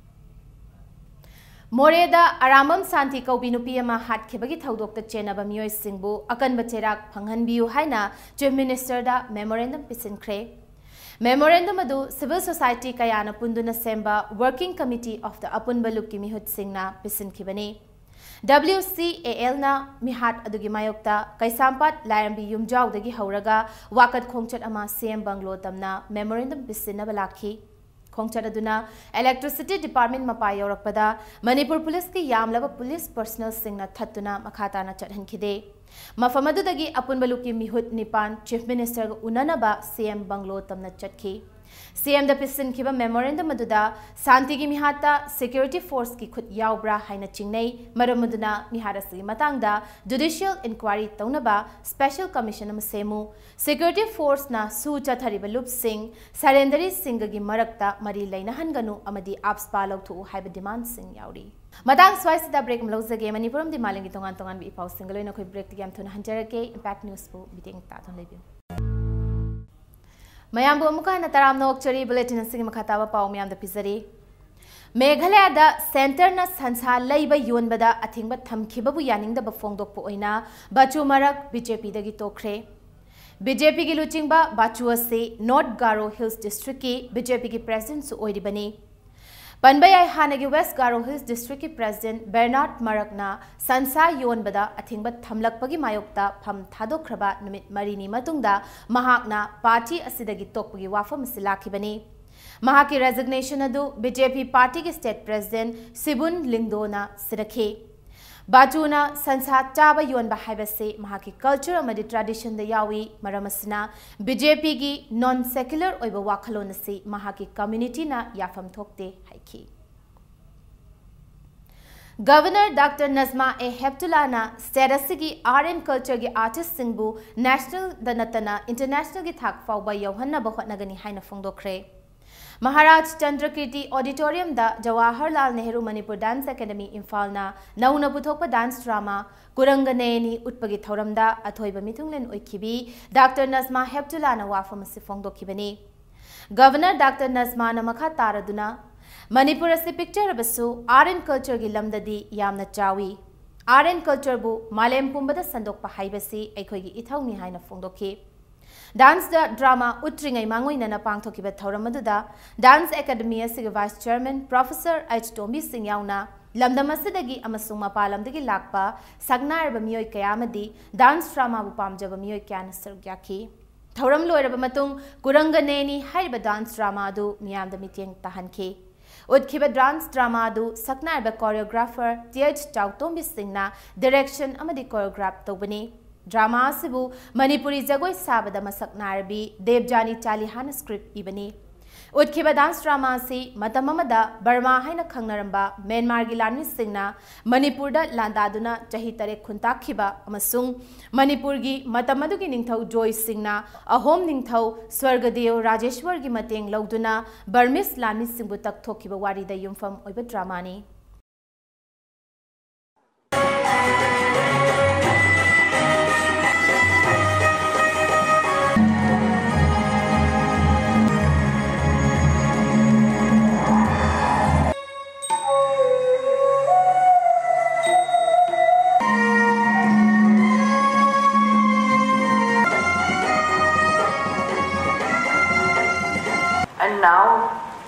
ꯃꯣꯔꯦꯗ ꯑꯔꯥꯝꯕꯝ ꯁꯥꯟꯇꯤ ꯀꯧꯕꯤ ꯅꯨꯄꯤ ꯑꯃ ꯍꯥꯠꯈꯤꯕꯒꯤ ꯊꯧꯗꯣꯛꯇ ꯆꯦꯟꯅꯕ ꯃꯤꯑꯣꯏꯁꯤꯡꯕꯨ ꯑꯀꯟꯕ ꯆꯩꯔꯥꯛ ꯐꯪꯍꯟꯕꯤꯌꯨ ꯍꯥꯏꯅ ꯆꯤꯐ ꯃꯤꯅꯤꯁꯇꯔꯗ ꯃꯦꯃꯣꯔꯦꯟꯗꯝ ꯄꯤꯁꯤꯟꯈ꯭ꯔꯦ꯫ ꯃꯦꯃꯣꯔꯦꯟꯗꯝ ꯑꯗꯨ civil society ꯀꯌꯥꯅ ꯄꯨꯟꯗꯨꯅ ꯁꯦꯝꯕ Working Committee of the ꯑꯄꯨꯟꯕ ꯂꯨꯞꯀꯤ ꯃꯤꯍꯨꯠꯁꯤꯡꯅ ꯄꯤꯁꯤꯟꯈꯤꯕꯅꯤ꯫ WCAL ꯅ ꯃꯤꯍꯥꯠ ꯑꯗꯨꯒꯤ ꯃꯥꯌꯣꯛꯇ ꯀꯩꯁꯥꯝꯄꯥꯠ ꯂꯥꯏꯔꯦꯝꯕꯤ ꯌꯨꯝꯖꯥꯎꯗꯒꯤ ꯍꯧꯔꯒ ꯋꯥꯀꯠ ꯈꯣꯡꯆꯠ ꯑꯃ CM ꯕꯪꯒ꯭ꯂꯣ ꯇꯝꯅ ꯃꯦꯃꯣꯔꯦꯟꯗꯝ ꯄꯤꯁꯤꯟꯅꯕ ꯂꯥꯛꯈꯤ꯫ ꯈꯣꯡꯆꯠ ꯑꯗꯨꯅ electricity department ꯃꯄꯥ ꯌꯧꯔꯛꯄꯗ ꯃꯅꯤꯄꯨꯔ ꯄꯨꯂꯤꯁꯀꯤ ꯌꯥꯝꯂꯕ ꯄꯨꯂꯤꯁ ꯄꯔꯁꯅꯦꯜꯁꯤꯡꯅ ꯊꯠꯇꯨꯅ ꯃꯈꯥ ꯇꯥꯅ ꯆꯠꯍꯟꯈꯤꯗꯦ꯫ ꯃꯐꯝ ꯑꯗꯨꯗꯒꯤ ꯑꯄꯨꯟꯕ ꯂꯨꯞꯀꯤ ꯃꯤꯍꯨꯠ ꯅꯤꯄꯥꯟ ꯆꯤꯐ ꯃꯤꯅꯤꯁꯇꯔꯒ ꯎꯅꯅꯕ CM ꯕꯪꯒ꯭ꯂꯣ ꯇꯝꯅ ꯆꯠꯈꯤ꯫ CM ꯗ ꯄꯤꯁꯤꯟꯈꯤꯕ ꯃꯦꯃꯣꯔꯦꯟꯗꯝ ꯑꯗꯨꯗ ꯁꯥꯟꯇꯤꯒꯤ ꯃꯤꯍꯥꯠꯇ ꯁꯦꯀ꯭ꯌꯨꯔꯤꯇꯤ ꯐꯣꯔꯁꯀꯤ ꯈꯨꯠ ꯌꯥꯎꯕ꯭ꯔꯥ ꯍꯥꯏꯅ ꯆꯤꯡꯅꯩ꯫ ꯃꯔꯝ ꯑꯗꯨꯅ ꯃꯤꯍꯥꯠ ꯑꯁꯤꯒꯤ ꯃꯇꯥꯡꯗ ꯖꯨꯗꯤꯁꯤꯌꯦꯜ ꯏꯟꯀ꯭ꯋꯥꯏꯔꯤ ꯇꯧꯅꯕ ꯁ꯭ꯄꯦꯁꯦꯜ ꯀꯃꯤꯁꯟ ꯑꯃ ꯁꯦꯝꯃꯨ꯫ ꯁꯦꯀ꯭ꯌꯨꯔꯤꯇꯤ ꯐꯣꯔꯁꯅ ꯁꯨ ꯆꯠꯊꯔꯤꯕ ꯂꯨꯞꯁꯤꯡ, ꯁꯔꯦꯟꯗꯔꯤꯁꯤꯡꯒꯒꯤ ꯃꯔꯛꯇ ꯃꯔꯤ ꯂꯩꯅꯍꯟꯒꯅꯨ ꯑꯃꯗꯤ ꯑꯞꯁꯄꯥ ꯂꯧꯊꯣꯛꯎ ꯍꯥꯏꯕ ꯗꯤꯃꯥꯟꯁꯤꯡ ꯌꯥꯎꯔꯤ꯫ ꯃꯇꯥꯡ ꯁ꯭ꯋꯥꯏꯁꯤꯗ ꯕ꯭ꯔꯦꯛ ꯑꯃ ꯂꯧꯖꯒꯦ꯫ ꯃꯅꯤꯄꯨꯔ ꯑꯃꯗꯤ ꯃꯥꯂꯦꯝꯒꯤ ꯇꯣꯉꯥꯟ ꯇꯣꯉꯥꯟꯕ ꯏ ꯄꯥꯎꯁꯤꯡꯒ ꯂꯣꯏꯅ ꯑꯩꯈꯣꯏ ꯕ꯭ꯔꯦꯛꯇꯒꯤ ꯌꯥꯝ ꯊꯨꯅ ꯍꯟꯖꯔꯛꯀꯦ꯫ ꯏꯝꯄꯦꯛ ꯅ꯭ꯌꯨꯁꯄꯨ ꯃꯤꯠꯌꯦꯡ ꯇꯥꯗꯨꯅ ꯂꯩꯕꯤꯌꯨ꯫ ꯃꯌꯥꯝꯕꯨ ꯑꯃꯨꯛꯀ ꯍꯟꯅ ꯇꯔꯥꯝꯅ ꯑꯣꯛꯆꯔꯤ꯫ ꯕꯨꯂꯦꯇꯤꯟ ꯑꯁꯤꯒꯤ ꯃꯈꯥ ꯇꯥꯕ ꯄꯥꯎ ꯃꯌꯥꯝꯗ ꯄꯤꯖꯔꯤ꯫ ꯃꯦꯘꯥꯂꯌꯥꯗ ꯁꯦꯟꯇꯔꯅ ꯁꯟꯁꯥ ꯂꯩꯕ ꯌꯣꯟꯕꯗ ꯑꯊꯤꯡꯕ ꯊꯝꯈꯤꯕꯕꯨ ꯌꯥꯅꯤꯡꯗꯕ ꯐꯣꯡꯗꯣꯛꯄ ꯑꯣꯏꯅ ꯕꯆꯨ ꯃꯔꯛ BJP ꯗꯒꯤ ꯇꯣꯛꯈ꯭ꯔꯦ꯫ ꯕꯤ ꯖꯦ ꯄꯤꯒꯤ ꯂꯨꯆꯤꯡꯕ ꯕꯥꯆꯨ ꯑꯁꯤ ꯅꯣꯔꯠ ꯒꯥꯔꯣ ꯍꯤꯜꯁ ꯗꯤꯁꯇ꯭ꯔꯤꯛꯀꯤ ꯕꯤ ꯖꯦ ꯄꯤꯒꯤ ꯄ꯭ꯔꯦꯁꯤꯗꯦꯟꯠꯁꯨ ꯑꯣꯏꯔꯤꯕꯅꯤ꯫ ꯄꯟꯕ ꯌꯥꯏ, ꯍꯥꯟꯅꯒꯤ ꯋꯦꯁ꯭ꯠ ꯒꯥꯔꯣ ꯍꯤꯜꯁ ꯗꯤꯁꯇ꯭ꯔꯤꯛꯀꯤ ꯄ꯭ꯔꯦꯁꯤꯗꯦꯟꯠ ꯕꯔꯅꯥꯔꯗ ꯃꯔꯛꯅ ꯁꯟꯁꯥ ꯌꯣꯟꯕꯗ ꯑꯊꯤꯡꯕ ꯊꯝꯂꯛꯄꯒꯤ ꯃꯥꯌꯣꯛꯇ ꯐꯝ ꯊꯥꯗꯣꯛꯈ꯭ꯔꯕ ꯅꯨꯃꯤꯠ ꯃꯔꯤꯅꯤ ꯃꯇꯨꯡꯗ ꯃꯍꯥꯛꯅ ꯄꯥꯔꯇꯤ ꯑꯁꯤꯗꯒꯤ ꯇꯣꯛꯄꯒꯤ ꯋꯥꯐꯝ ꯑꯁꯤ ꯂꯥꯛꯈꯤꯕꯅꯤ꯫ ꯃꯍꯥꯛꯀꯤ ꯔꯦꯖꯤꯒꯅꯦꯁꯟ ꯑꯗꯨ ꯕꯤ ꯖꯦ ꯄꯤ ꯄꯥꯔꯇꯤꯒꯤ ꯁ꯭ꯇꯦꯠ ꯄ꯭ꯔꯦꯁꯤꯗꯦꯟꯠ ꯁꯤꯕꯨꯟ ꯂꯤꯡꯗꯣꯅ ꯁꯤꯟꯅꯈꯤ꯫ ꯕꯥꯆꯨꯅ ꯁꯟꯁꯥ ꯆꯥꯕ ꯌꯣꯟꯕ ꯍꯥꯏꯕꯁꯤ ꯃꯍꯥꯛꯀꯤ ꯀꯜꯆꯔ ꯑꯃꯗꯤ ꯇ꯭ꯔꯦꯗꯤꯁꯟꯗ ꯌꯥꯎꯏ, ꯃꯔꯝ ꯑꯁꯤꯅ ꯕꯤ ꯖꯦ ꯄꯤꯒꯤ ꯅꯣꯟ ꯁꯦꯀ꯭ꯌꯨꯂꯔ ꯑꯣꯏꯕ ꯋꯥꯈꯜꯂꯣꯟ ꯑꯁꯤ ꯃꯍꯥꯛꯀꯤ ꯀꯝꯃ꯭ꯌꯨꯅꯤꯇꯤꯅ ꯌꯥꯐꯝ ꯊꯣꯛꯇꯦ ꯍꯥꯏꯈꯤ꯫ ꯒꯕꯔꯅꯔ ꯗꯥꯛꯇꯔ ꯅꯖꯃꯥ ꯑꯦ ꯍꯦꯞꯇꯨꯂꯥꯅ ꯁ꯭ꯇꯦꯠ ꯑꯁꯤꯒꯤ ꯑꯥꯔꯠ ꯑꯦꯟ ꯀꯜꯆꯔꯒꯤ ꯑꯥꯔꯇꯤꯁ꯭ꯠꯁꯤꯡꯕꯨ ꯅꯦꯁꯅꯦꯜꯗ ꯅꯠꯇꯅ ꯏꯟꯇꯔꯅꯦꯁꯅꯦꯜꯒꯤ ꯊꯥꯛ ꯐꯥꯎꯕ ꯌꯧꯍꯟꯅꯕ ꯍꯣꯠꯅꯒꯅꯤ ꯍꯥꯏꯅ ꯐꯣꯡꯗꯣꯛꯈ꯭ꯔꯦ꯫ ꯃꯍꯥꯔꯥꯖ ꯆꯟꯗ꯭ꯔꯀꯤꯔꯇꯤ ꯑꯣꯗꯤꯇꯣꯔꯤꯌꯝꯗ ꯖꯋꯥꯍꯔꯂꯥꯜ ꯅꯦꯍꯔꯨ ꯃꯅꯤꯄꯨꯔ ꯗꯥꯟꯁ ꯑꯦꯀꯥꯗꯦꯃꯤ ꯏꯝꯐꯥꯜꯅ ꯅꯧꯅ ꯄꯨꯊꯣꯛꯄ ꯗꯥꯟꯁ ꯗ꯭ꯔꯥꯃꯥ ꯀꯨꯔꯪꯒ ꯅꯦꯅꯤ ꯎꯠꯄꯒꯤ ꯊꯧꯔꯝꯗ ꯑꯊꯣꯏꯕ ꯃꯤꯊꯨꯡꯂꯦꯟ ꯑꯣꯏꯈꯤꯕꯤ ꯗꯥꯛꯇꯔ ꯅꯖꯃꯥ ꯍꯦꯞꯇꯨꯂꯥꯅ ꯋꯥꯐꯝ ꯑꯁꯤ ꯐꯣꯡꯗꯣꯛꯈꯤꯕꯅꯤ꯫ ꯒꯕꯔꯅꯔ ꯗꯥꯛꯇꯔ ꯅꯖꯃꯥꯅ ꯃꯈꯥ ꯇꯥꯔꯗꯨꯅ, ꯃꯅꯤꯄꯨꯔ ꯑꯁꯤ ꯄꯤꯛꯆꯔꯕꯁꯨ ꯑꯥꯔꯠ ꯑꯦꯟ ꯀꯜꯆꯔꯒꯤ ꯂꯝꯗꯗꯤ ꯌꯥꯝꯅ ꯆꯥꯎꯏ꯫ ꯑꯥꯔꯠ ꯑꯦꯟ ꯀꯜꯆꯔꯕꯨ ꯃꯥꯂꯦꯝ ꯄꯨꯝꯕꯗ ꯁꯟꯗꯣꯛꯄ ꯍꯥꯏꯕꯁꯤ ꯑꯩꯈꯣꯏꯒꯤ ꯏꯊꯧꯅꯤ ꯍꯥꯏꯅ ꯐꯣꯡꯗꯣꯛꯈꯤ꯫ ꯗꯥꯟꯁꯇ ꯗ꯭ꯔꯥꯃꯥ ꯎꯠꯇ꯭ꯔꯤꯉꯩ ꯃꯥꯡꯑꯣꯏꯅꯅ ꯄꯥꯡꯊꯣꯛꯈꯤꯕ ꯊꯧꯔꯝ ꯑꯗꯨꯗ ꯗꯥꯟꯁ ꯑꯦꯀꯥꯗꯃꯤ ꯑꯁꯤꯒꯤ ꯚꯥꯏꯁ ꯆꯦꯌꯔꯃꯦꯟ ꯄ꯭ꯔꯣꯐꯦꯁꯔ ꯑꯩꯆ ꯇꯣꯝꯕꯤ ꯁꯤꯡ ꯌꯥꯎꯅ ꯂꯝꯗꯝ ꯑꯁꯤꯗꯒꯤ ꯑꯃꯁꯨꯡ ꯃꯄꯥꯟ ꯂꯝꯗꯒꯤ ꯂꯥꯛꯄ ꯁꯛꯅꯥꯏꯔꯕ ꯃꯤꯑꯣꯏ ꯀꯌꯥ ꯑꯃꯗꯤ ꯗꯥꯟꯁ ꯗ꯭ꯔꯥꯃꯥꯕꯨ ꯄꯥꯝꯖꯕ ꯃꯤꯑꯣꯏ ꯀꯌꯥꯅ ꯁꯔꯨꯛ ꯌꯥꯈꯤ꯫ ꯊꯧꯔꯝ ꯂꯣꯏꯔꯕ ꯃꯇꯨꯡ ꯀꯨꯔꯪꯒ ꯅꯦꯅꯤ ꯍꯥꯏꯔꯤꯕ ꯗꯥꯟꯁ ꯗ꯭ꯔꯥꯃꯥ ꯑꯗꯨ ꯃꯤꯌꯥꯝꯗ ꯃꯤꯠꯌꯦꯡ ꯇꯥꯍꯟꯈꯤ꯫ ꯎꯠꯈꯤꯕ ꯗꯥꯟꯁ ꯗ꯭ꯔꯥꯃꯥ ꯑꯗꯨ ꯁꯛꯅꯥꯏꯔꯕ ꯀꯣꯔꯤꯌꯣꯒ꯭ꯔꯥꯐꯔ ꯇꯤ ꯑꯩꯆ ꯆꯥꯎꯇꯣꯝꯕꯤ ꯁꯤꯡꯅ ꯗꯤꯔꯦꯛꯁꯟ ꯑꯃꯗꯤ ꯀꯣꯔꯤꯌꯣꯒ꯭ꯔꯥꯐ ꯇꯧꯕꯅꯤ꯫ ꯗ꯭ꯔꯥꯃꯥ ꯑꯁꯤꯕꯨ ꯃꯅꯤꯄꯨꯔꯤ ꯖꯒꯣꯏ ꯁꯥꯕꯗ ꯃꯁꯛ ꯅꯥꯏꯔꯕꯤ ꯗꯦꯕꯖꯥꯅꯤ ꯆꯥꯂꯤꯍꯥꯅ ꯁ꯭ꯀ꯭ꯔꯤꯞ ꯏꯕꯅꯤ꯫ ꯎꯠꯈꯤꯕ ꯗꯥꯟꯁ ꯗ꯭ꯔꯥꯃꯥ ꯑꯁꯤ ꯃꯇꯝ ꯑꯃꯗ ꯕꯔꯃꯥ ꯍꯥꯏꯅ ꯈꯪꯅꯔꯝꯕ ꯃ꯭ꯌꯥꯟꯃꯥꯔꯒꯤ ꯂꯥꯟꯃꯤꯁꯤꯡꯅ ꯃꯅꯤꯄꯨꯔꯗ ꯂꯥꯟꯗꯥꯗꯨꯅ ꯆꯍꯤ ꯇꯔꯦꯠ ꯈꯨꯟꯇꯥꯛꯈꯤꯕ ꯑꯃꯁꯨꯡ ꯃꯅꯤꯄꯨꯔꯒꯤ ꯃꯇꯝ ꯑꯗꯨꯒꯤ ꯅꯤꯡꯊꯧ ꯖꯣꯏ ꯁꯤꯡꯅ ꯑꯍꯣꯝ ꯅꯤꯡꯊꯧ ꯁ꯭ꯋꯔꯒꯗꯦꯎ ꯔꯥꯖꯦꯁ꯭ꯋꯔꯒꯤ ꯃꯇꯦꯡ ꯂꯧꯗꯨꯅ ꯕꯔꯃꯤꯁ ꯂꯥꯟꯃꯤꯁꯤꯡꯕꯨ ꯇꯛꯊꯣꯛꯈꯤꯕ ꯋꯥꯔꯤꯗ ꯌꯨꯝꯐꯝ ꯑꯣꯏꯕ ꯗ꯭ꯔꯥꯃꯥꯅꯤ꯫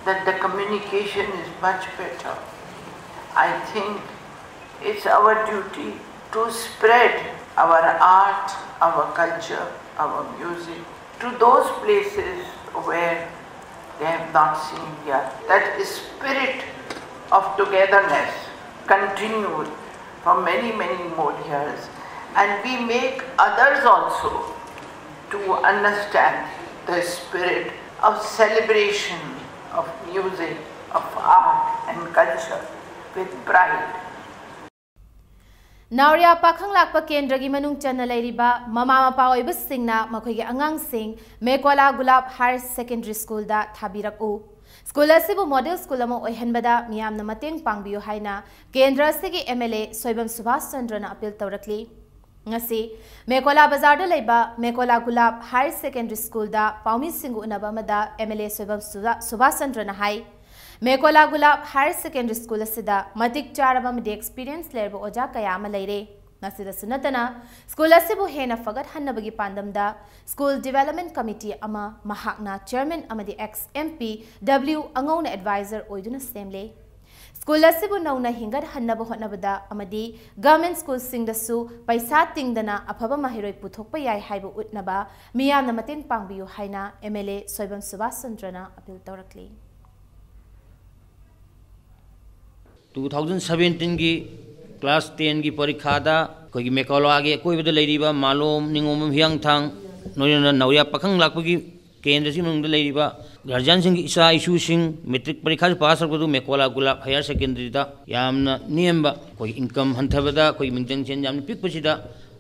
that the communication is much better. I think it's our duty to spread our art, our culture, our music to those places where they have not seen yet. That spirit of togetherness continued for many, many more years, and we make others also to understand the spirit of celebration of music, of art and culture with pride. ꯅꯥꯎꯔꯤꯌꯥ ꯄꯥꯈꯪ ꯂꯥꯛꯄ ꯀꯦꯟꯗ꯭ꯔꯒꯤ ꯃꯅꯨꯡ ꯆꯟꯅ ꯂꯩꯔꯤꯕ ꯃꯃꯥ ꯃꯄꯥ ꯑꯣꯏꯕꯁꯤꯡꯅ ꯃꯈꯣꯏꯒꯤ ꯑꯉꯥꯡꯁꯤꯡ ꯃꯦꯀꯣꯂꯥ ꯒꯨꯂꯥꯞ ꯍꯥꯌꯔ ꯁꯦꯀꯦꯟꯗꯔꯤ ꯁ꯭ꯀꯨꯜꯗ ꯊꯥꯕꯤꯔꯛꯎ꯫ ꯁ꯭ꯀꯨꯜ ꯑꯁꯤꯕꯨ ꯃꯣꯗꯦꯜ ꯁ꯭ꯀꯨꯜ ꯑꯃ ꯑꯣꯏꯍꯟꯕꯗ ꯃꯤꯌꯥꯝꯅ ꯃꯇꯦꯡ ꯄꯥꯡꯕꯤꯌꯨ ꯍꯥꯏꯅ ꯀꯦꯟꯗ꯭ꯔ ꯑꯁꯤꯒꯤ M L A Soibam Subhas ꯆꯟꯗ꯭ꯔꯅ ꯑꯄꯤꯜ ꯇꯧꯔꯛꯂꯤ꯫ ꯉꯁꯤ ꯃꯦꯀꯣꯂꯥ ꯕꯖꯥꯔꯗ ꯂꯩꯕ ꯃꯦꯀꯣꯂꯥ ꯒꯨꯂꯥꯞ ꯍꯥꯌꯔ ꯁꯦꯀꯦꯟꯗꯔꯤ ꯁ꯭ꯀꯨꯜꯗ ꯄꯥꯎꯃꯤꯁꯤꯡꯒ ꯎꯅꯕ ꯑꯃꯗ M L A Soibam Subha- Subhas ꯆꯟꯗ꯭ꯔꯅ ꯍꯥꯏ, Mekola Gulap higher secondary school ꯑꯁꯤꯗ ꯃꯇꯤꯛ ꯆꯥꯔꯕ ꯑꯃꯗꯤ ꯑꯦꯛꯁꯄꯤꯔꯤꯌꯦꯟꯁ ꯂꯩꯔꯕ ꯑꯣꯖꯥ ꯀꯌꯥ ꯑꯃ ꯂꯩꯔꯦ꯫ ꯃꯁꯤꯗꯁꯨ ꯅꯠꯇꯅ ꯁ꯭ꯀꯨꯜ ꯑꯁꯤꯕꯨ ꯍꯦꯟꯅ ꯐꯒꯠꯍꯟꯅꯕꯒꯤ ꯄꯥꯟꯗꯝꯗ ꯁ꯭ꯀꯨꯜ ꯗꯤꯕꯦꯂꯞꯃꯦꯟ ꯀꯃꯤꯇꯤ ꯑꯃ ꯃꯍꯥꯛꯅ ꯆꯤꯌꯔꯃꯦꯟ ꯑꯃꯗꯤ ꯑꯦꯛꯁ ꯑꯦꯝ ꯄꯤ ꯗꯕ꯭ꯂꯤꯎ ꯑꯉꯧꯅ ꯑꯦꯗꯚꯥꯏꯖꯔ ꯑꯣꯏꯗꯨꯅ ꯁꯦꯝꯂꯦ꯫ ꯁ꯭ꯀꯨꯜ ꯑꯁꯤꯕꯨ ꯅꯧꯅ ꯍꯤꯡꯒꯠꯍꯟꯅꯕ ꯍꯣꯠꯅꯕꯗ ꯑꯃꯗꯤ ꯒꯚꯔꯟꯃꯦꯟꯠ ꯁ꯭ꯀꯨꯜꯁꯤꯡꯗꯁꯨ ꯄꯩꯁꯥ ꯇꯤꯡꯗꯅ ꯑꯐꯕ ꯃꯍꯩꯔꯣꯏ ꯄꯨꯊꯣꯛꯄ ꯌꯥꯏ ꯍꯥꯏꯕ ꯎꯠꯅꯕ ꯃꯤꯌꯥꯝꯅ ꯃꯇꯦꯡ ꯄꯥꯡꯕꯤꯌꯨ ꯍꯥꯏꯅ M L A Soibam Subhas ꯆꯟꯗ꯭ꯔꯅ ꯑꯄꯤꯜ ꯇꯧꯔꯛꯂꯤ꯫ ꯇꯨ ꯊꯥꯎꯖꯟ ꯁꯕꯦꯟꯇꯤꯟꯒꯤ ꯀ꯭ꯂꯥꯁ ꯇꯦꯟꯒꯤ ꯄꯔꯤꯈꯥꯗ ꯑꯩꯈꯣꯏꯒꯤ ꯃꯦꯀꯣꯂꯥꯒꯤ ꯑꯀꯣꯏꯕꯗ ꯂꯩꯔꯤꯕ ꯃꯥꯂꯣꯝ, ꯅꯤꯉꯣꯝꯕꯝ, ꯍꯤꯌꯥꯡꯊꯥꯡ, ꯂꯣꯏꯅꯅ ꯅꯥꯎꯔꯤꯌꯥ ꯄꯥꯈꯪ ꯂꯥꯛꯄꯒꯤ ꯀꯦꯟꯗ꯭ꯔꯁꯤ ꯃꯅꯨꯡꯗ ꯂꯩꯔꯤꯕ ꯒꯥꯔꯖꯤꯌꯥꯟꯁꯤꯡꯒꯤ ꯏꯆꯥ ꯏꯁꯨꯁꯤꯡ ꯃꯦꯇ꯭ꯔꯤꯛ ꯄꯔꯤꯈꯥꯁꯨ ꯄꯥꯁ ꯇꯧꯔꯛꯄꯗꯨ ꯃꯦꯀꯣꯂꯥ ꯒꯨꯂꯥꯞ ꯍꯥꯌꯔ ꯁꯦꯀꯦꯟꯗꯔꯤꯗ ꯌꯥꯝꯅ ꯅꯦꯝꯕ ꯑꯩꯈꯣꯏꯒꯤ ꯏꯟꯀꯝ ꯍꯟꯊꯕꯗ ꯑꯩꯈꯣꯏꯒꯤ ꯃꯤꯡꯖꯟꯁꯦꯜ ꯌꯥꯝꯅ ꯄꯤꯛꯄꯁꯤꯗ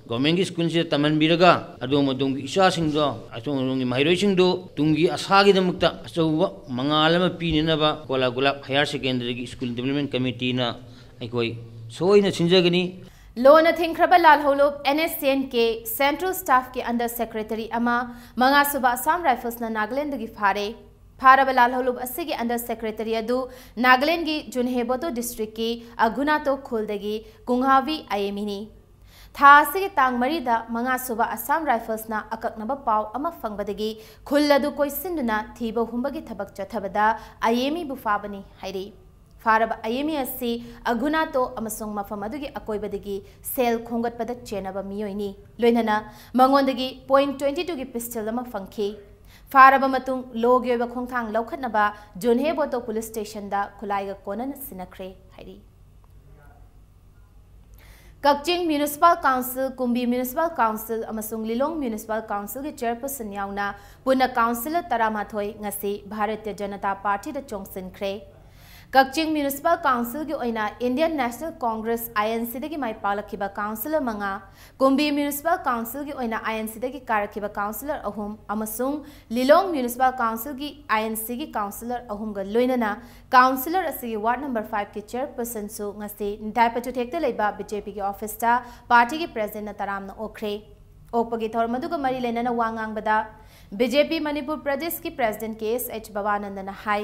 ꯒꯣꯔꯃꯦꯟꯒꯤ ꯁ꯭ꯀꯨꯜꯁꯤꯗ ꯇꯝꯍꯟꯕꯤꯔꯒ ꯑꯗꯣꯝ ꯑꯗꯣꯝꯒꯤ ꯏꯆꯥꯁꯤꯡꯗꯣ, ꯑꯗꯣꯝ ꯑꯗꯣꯝꯒꯤ ꯃꯍꯩꯔꯣꯏꯁꯤꯡꯗꯣ ꯇꯨꯡꯒꯤ ꯑꯁꯥꯒꯤꯗꯃꯛꯇ ꯑꯆꯧꯕ ꯃꯉꯥꯜ ꯑꯃ ꯄꯤꯅꯅꯕ ꯀꯣꯂꯥ ꯒꯨꯂꯥꯞ ꯍꯥꯌꯔ ꯁꯦꯀꯦꯟꯗꯔꯤꯒꯤ ꯁ꯭ꯀꯨꯜ ꯗꯤꯕꯦꯂꯞꯃꯦꯟ ꯀꯃꯤꯇꯤꯅ ꯑꯩꯈꯣꯏ ꯁꯣꯏꯅ ꯁꯤꯟꯖꯒꯅꯤ꯫ ꯂꯣꯟꯅ ꯊꯤꯡꯈ꯭ꯔꯕ ꯂꯥꯜꯍꯧꯂꯨꯞ N S C N K central ꯁ꯭ꯇꯥꯐꯀꯤ ꯑꯟꯗꯔ ꯁꯦꯀ꯭ꯔꯦꯇꯔꯤ ꯑꯃ ꯃꯉꯥꯁꯨꯕ ꯑꯁꯥꯝ ꯔꯥꯏꯐꯜꯁꯅ ꯅꯥꯒꯥꯂꯦꯟꯗꯒꯤ ꯐꯥꯔꯦ꯫ ꯐꯥꯔꯕ ꯂꯥꯜꯍꯧꯂꯨꯞ ꯑꯁꯤꯒꯤ ꯑꯟꯗꯔ ꯁꯦꯀ꯭ꯔꯦꯇꯔꯤ ꯑꯗꯨ ꯅꯥꯒꯥꯂꯦꯟꯒꯤ ꯖꯨꯟꯍꯦꯕꯣꯇꯣ ꯗꯤꯁꯇ꯭ꯔꯤꯛꯀꯤ ꯑꯒꯨꯅꯥꯇꯣ ꯈꯨꯜꯗꯒꯤ ꯀꯨꯡꯍꯥꯚꯤ ꯑꯌꯦꯃꯤꯅꯤ꯫ ꯊꯥ ꯑꯁꯤꯒꯤ ꯇꯥꯡ ꯃꯔꯤꯗ ꯃꯉꯥ ꯁꯨꯕ ꯑꯁꯥꯝ ꯔꯥꯏꯐꯜꯁꯅ ꯑꯀꯛꯅꯕ ꯄꯥꯎ ꯑꯃ ꯐꯪꯕꯗꯒꯤ ꯈꯨꯜ ꯑꯗꯨ ꯀꯣꯏꯁꯤꯟꯗꯨꯅ ꯊꯤꯕ ꯍꯨꯝꯕꯒꯤ ꯊꯕꯛ ꯆꯠꯊꯕꯗ ꯑꯌꯦꯃꯤꯕꯨ ꯐꯥꯕꯅꯤ ꯍꯥꯏꯔꯤ꯫ ꯐꯥꯔꯕ ꯑꯌꯦꯃꯤ ꯑꯁꯤ ꯑꯒꯨꯅꯥꯇꯣ ꯑꯃꯁꯨꯡ ꯃꯐꯝ ꯑꯗꯨꯒꯤ ꯑꯀꯣꯏꯕꯗꯒꯤ ꯁꯦꯜ ꯈꯣꯝꯒꯠꯄꯗ ꯆꯦꯟꯅꯕ ꯃꯤꯑꯣꯏꯅꯤ꯫ ꯂꯣꯏꯅꯅ ꯃꯉꯣꯟꯗꯒꯤ ꯄꯣꯏꯟ ꯇ꯭ꯋꯦꯟꯇꯤ ꯇꯨꯒꯤ ꯄꯤꯁꯇꯜ ꯑꯃ ꯐꯪꯈꯤ꯫ ꯐꯥꯔꯕ ꯃꯇꯨꯡ ꯂꯣꯒꯤ ꯑꯣꯏꯕ ꯈꯣꯡꯊꯥꯡ ꯂꯧꯈꯠꯅꯕ ꯖꯨꯟꯍꯦꯕꯣꯇꯣ ꯄꯨꯂꯤꯁ ꯁ꯭ꯇꯦꯁꯟꯗ ꯈꯨꯠꯂꯥꯏꯒ ꯀꯣꯟꯅꯅ ꯁꯤꯟꯅꯈ꯭ꯔꯦ ꯍꯥꯏꯔꯤ꯫ ꯀꯛꯆꯤꯡ ꯃ꯭ꯌꯨꯅꯤꯁꯤꯄꯥꯜ ꯀꯥꯎꯟꯁꯤꯜ, ꯀꯨꯝꯕꯤ ꯃ꯭ꯌꯨꯅꯤꯁꯤꯄꯥꯜ ꯀꯥꯎꯟꯁꯤꯜ ꯑꯃꯁꯨꯡ ꯂꯤꯂꯣꯡ ꯃ꯭ꯌꯨꯅꯤꯁꯤꯄꯥꯜ ꯀꯥꯎꯟꯁꯤꯜꯒꯤ ꯆꯦꯌꯔꯄꯔꯁꯟ ꯌꯥꯎꯅ ꯄꯨꯟꯅ ꯀꯥꯎꯟꯁꯤꯂꯔ ꯇꯔꯥꯃꯥꯊꯣꯏ ꯉꯁꯤ ꯚꯥꯔꯇꯤꯌ ꯖꯅꯇꯥ ꯄꯥꯔꯇꯤꯗ ꯆꯣꯡꯁꯤꯟꯈ꯭ꯔꯦ꯫ ꯀꯛꯆꯤꯡ ꯃ꯭ꯌꯨꯅꯤꯁꯤꯄꯥꯜ ꯀꯥꯎꯟꯁꯤꯜꯒꯤ ꯑꯣꯏꯅ Indian National Congress, I N ꯁꯤꯗꯒꯤ ꯃꯥꯏ ꯄꯥꯛꯂꯛꯈꯤꯕ ꯀꯥꯎꯟꯁꯤꯂꯔ ꯃꯉꯥ, ꯀꯨꯝꯕꯤ ꯃ꯭ꯌꯨꯅꯤꯁꯤꯄꯥꯜ ꯀꯥꯎꯟꯁꯤꯜꯒꯤ ꯑꯣꯏꯅ ꯑꯥꯏ ꯑꯦꯟ ꯁꯤꯗꯒꯤ ꯀꯥꯔꯛꯈꯤꯕ ꯀꯥꯎꯟꯁꯤꯂꯔ ꯑꯍꯨꯝ ꯑꯃꯁꯨꯡ ꯂꯤꯂꯣꯡ ꯃ꯭ꯌꯨꯅꯤꯁꯤꯄꯥꯜ ꯀꯥꯎꯟꯁꯤꯜꯒꯤ ꯑꯥꯏ ꯑꯦꯟ ꯁꯤꯒꯤ ꯀꯥꯎꯟꯁꯤꯂꯔ ꯑꯍꯨꯝꯒ ꯂꯣꯏꯅꯅ ꯀꯥꯎꯟꯁꯤꯂꯔ ꯑꯁꯤꯒꯤ ꯋꯥꯔꯗ ꯅꯝꯕꯔ ꯐꯥꯏꯚꯀꯤ ꯆꯦꯌꯔꯄꯔꯁꯟꯁꯨ ꯉꯁꯤ ꯅꯤꯡꯊꯥꯏ ꯄꯥꯏꯆꯨꯊꯦꯛꯇ ꯂꯩꯕ ꯕꯤ ꯖꯦ ꯄꯤꯒꯤ ꯑꯣꯐꯤꯁꯇ ꯄꯥꯔꯇꯤꯒꯤ ꯄ꯭ꯔꯦꯁꯤꯗꯦꯟꯠꯅ ꯇꯔꯥꯝꯅ ꯑꯣꯛꯈ꯭ꯔꯦ꯫ ꯑꯣꯛꯄꯒꯤ ꯊꯧꯔꯝ ꯑꯗꯨꯒ ꯃꯔꯤ ꯂꯩꯅꯅ ꯋꯥ ꯉꯥꯡꯕꯗ ꯕꯤ ꯖꯦ ꯄꯤ ꯃꯅꯤꯄꯨꯔ ꯄ꯭ꯔꯗꯦꯁꯀꯤ ꯄ꯭ꯔꯦꯁꯤꯗꯦꯟꯠ ꯀꯦ ꯑꯦꯁ ꯑꯩꯆ ꯕꯕꯥꯅꯟꯗꯅ ꯍꯥꯏ,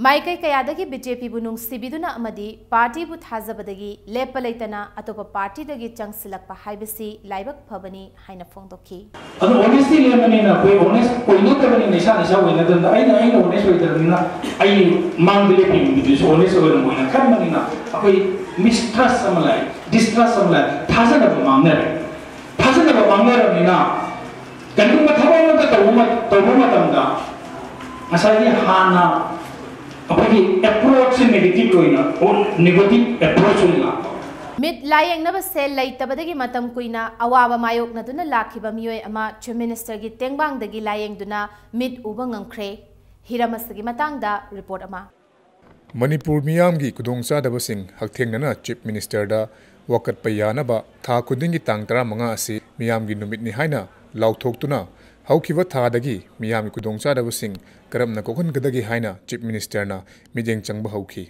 ꯃꯥꯏꯀꯩ ꯀꯌꯥꯗꯒꯤ ꯕꯤ ꯖꯦ ꯄꯤꯕꯨ ꯅꯨꯡꯁꯤꯕꯤꯗꯨꯅ ꯑꯃꯗꯤ ꯄꯥꯔꯇꯤꯕꯨ ꯊꯥꯖꯕꯗꯒꯤ ꯂꯦꯞꯄ ꯂꯩꯇꯅ ꯑꯇꯣꯞꯄ ꯄꯥꯔꯇꯤꯗꯒꯤ ꯆꯪꯁꯤꯜꯂꯛꯄ ꯍꯥꯏꯕꯁꯤ ꯂꯥꯏꯕꯛ ꯐꯕꯅꯤ ꯍꯥꯏꯅ ꯐꯣꯡꯗꯣꯛꯈꯤ꯫ ꯑꯗꯣ ꯑꯣꯅꯦꯁꯇꯤ ꯂꯦꯝꯕꯅꯤꯅ ꯑꯩꯈꯣꯏ ꯑꯣꯅꯦꯁ ꯑꯣꯏꯅꯗꯕꯅꯤꯅ ꯏꯁꯥꯅ ꯏꯁꯥ ꯑꯣꯏꯅꯗꯕꯅꯤꯅ ꯑꯩꯅ ꯑꯩꯅ ꯑꯣꯅꯦꯁ ꯑꯣꯏꯗꯕꯅꯤꯅ ꯑꯩ ꯃꯥꯡꯗ ꯂꯦꯞꯄꯤꯕ ꯃꯤꯗꯨꯁꯨ ꯑꯣꯅꯦꯁ ꯑꯣꯏꯔꯝꯃꯣꯏꯅ ꯈꯟꯕꯅꯤꯅ ꯑꯩꯈꯣꯏ ꯃꯤꯁꯇ꯭ꯔꯁ ꯑꯃ ꯂꯥꯛꯑꯦ, ꯗꯤꯁꯇ꯭ꯔꯁ ꯑꯃ ꯂꯥꯛꯑꯦ, ꯊꯥꯖꯅꯕ ꯃꯥꯡꯅꯔꯦ꯫ ꯊꯥꯖꯅꯕ ꯃꯥꯡꯅꯔꯕꯅꯤꯅ ꯀꯔꯤꯒꯨꯝꯕ ꯊꯕꯛ ꯑꯃꯇ ꯇꯧꯕ ꯃ-, ꯇꯧꯕ ꯃꯇꯝꯗ ꯉꯁꯥꯏꯒꯤ ꯍꯥꯟꯅ ꯑꯩꯈꯣꯏꯒꯤ ꯑꯦꯄ꯭ꯔꯣꯆꯁꯦ ꯅꯦꯒꯦꯇꯤꯚ ꯑꯣꯏꯅ, ꯑꯣ, ꯅꯦꯒꯦꯇꯤꯚ ꯑꯦꯄ꯭ꯔꯣꯆ ꯑꯣꯏꯅ ꯂꯥꯛꯄ꯫ ꯃꯤꯠ ꯂꯥꯌꯦꯡꯅꯕ ꯁꯦꯜ ꯂꯩꯇꯕꯗꯒꯤ ꯃꯇꯝ ꯀꯨꯏꯅ ꯑꯋꯥꯕ ꯃꯥꯌꯣꯛꯅꯗꯨꯅ ꯂꯥꯛꯈꯤꯕ ꯃꯤꯑꯣꯏ ꯑꯃ ꯆꯤꯐ ꯃꯤꯅꯤꯁꯇꯔꯒꯤ ꯇꯦꯡꯕꯥꯡꯗꯒꯤ ꯂꯥꯌꯦꯡꯗꯨꯅ ꯃꯤꯠ ꯎꯕ ꯉꯝꯈ꯭ꯔꯦ꯫ ꯍꯤꯔꯝ ꯑꯁꯤꯒꯤ ꯃꯇꯥꯡꯗ ꯔꯤꯄꯣꯔꯠ ꯑꯃ꯫ ꯃꯅꯤꯄꯨꯔ ꯃꯤꯌꯥꯝꯒꯤ ꯈꯨꯗꯣꯡꯆꯥꯗꯕꯁꯤꯡ ꯍꯛꯊꯦꯡꯅꯅ ꯆꯤꯐ ꯃꯤꯅꯤꯁꯇꯔꯗ ꯋꯥꯀꯠꯄ ꯌꯥꯅꯕ ꯊꯥ ꯈꯨꯗꯤꯡꯒꯤ ꯇꯥꯡ ꯇꯔꯥꯃꯉꯥ ꯑꯁꯤ ꯃꯤꯌꯥꯝꯒꯤ ꯅꯨꯃꯤꯠꯅꯤ ꯍꯥꯏꯅ ꯂꯥꯎꯊꯣꯛꯇꯨꯅ ꯍꯧꯈꯤꯕ ꯊꯥꯗꯒꯤ ꯃꯤꯌꯥꯝꯒꯤ ꯈꯨꯗꯣꯡꯆꯥꯗꯕꯁꯤꯡ ꯀꯔꯝꯅ ꯀꯣꯛꯍꯟꯒꯗꯒꯦ ꯍꯥꯏꯅ ꯆꯤꯐ ꯃꯤꯅꯤꯁꯇꯔꯅ ꯃꯤꯠꯌꯦꯡ ꯆꯪꯕ ꯍꯧꯈꯤ꯫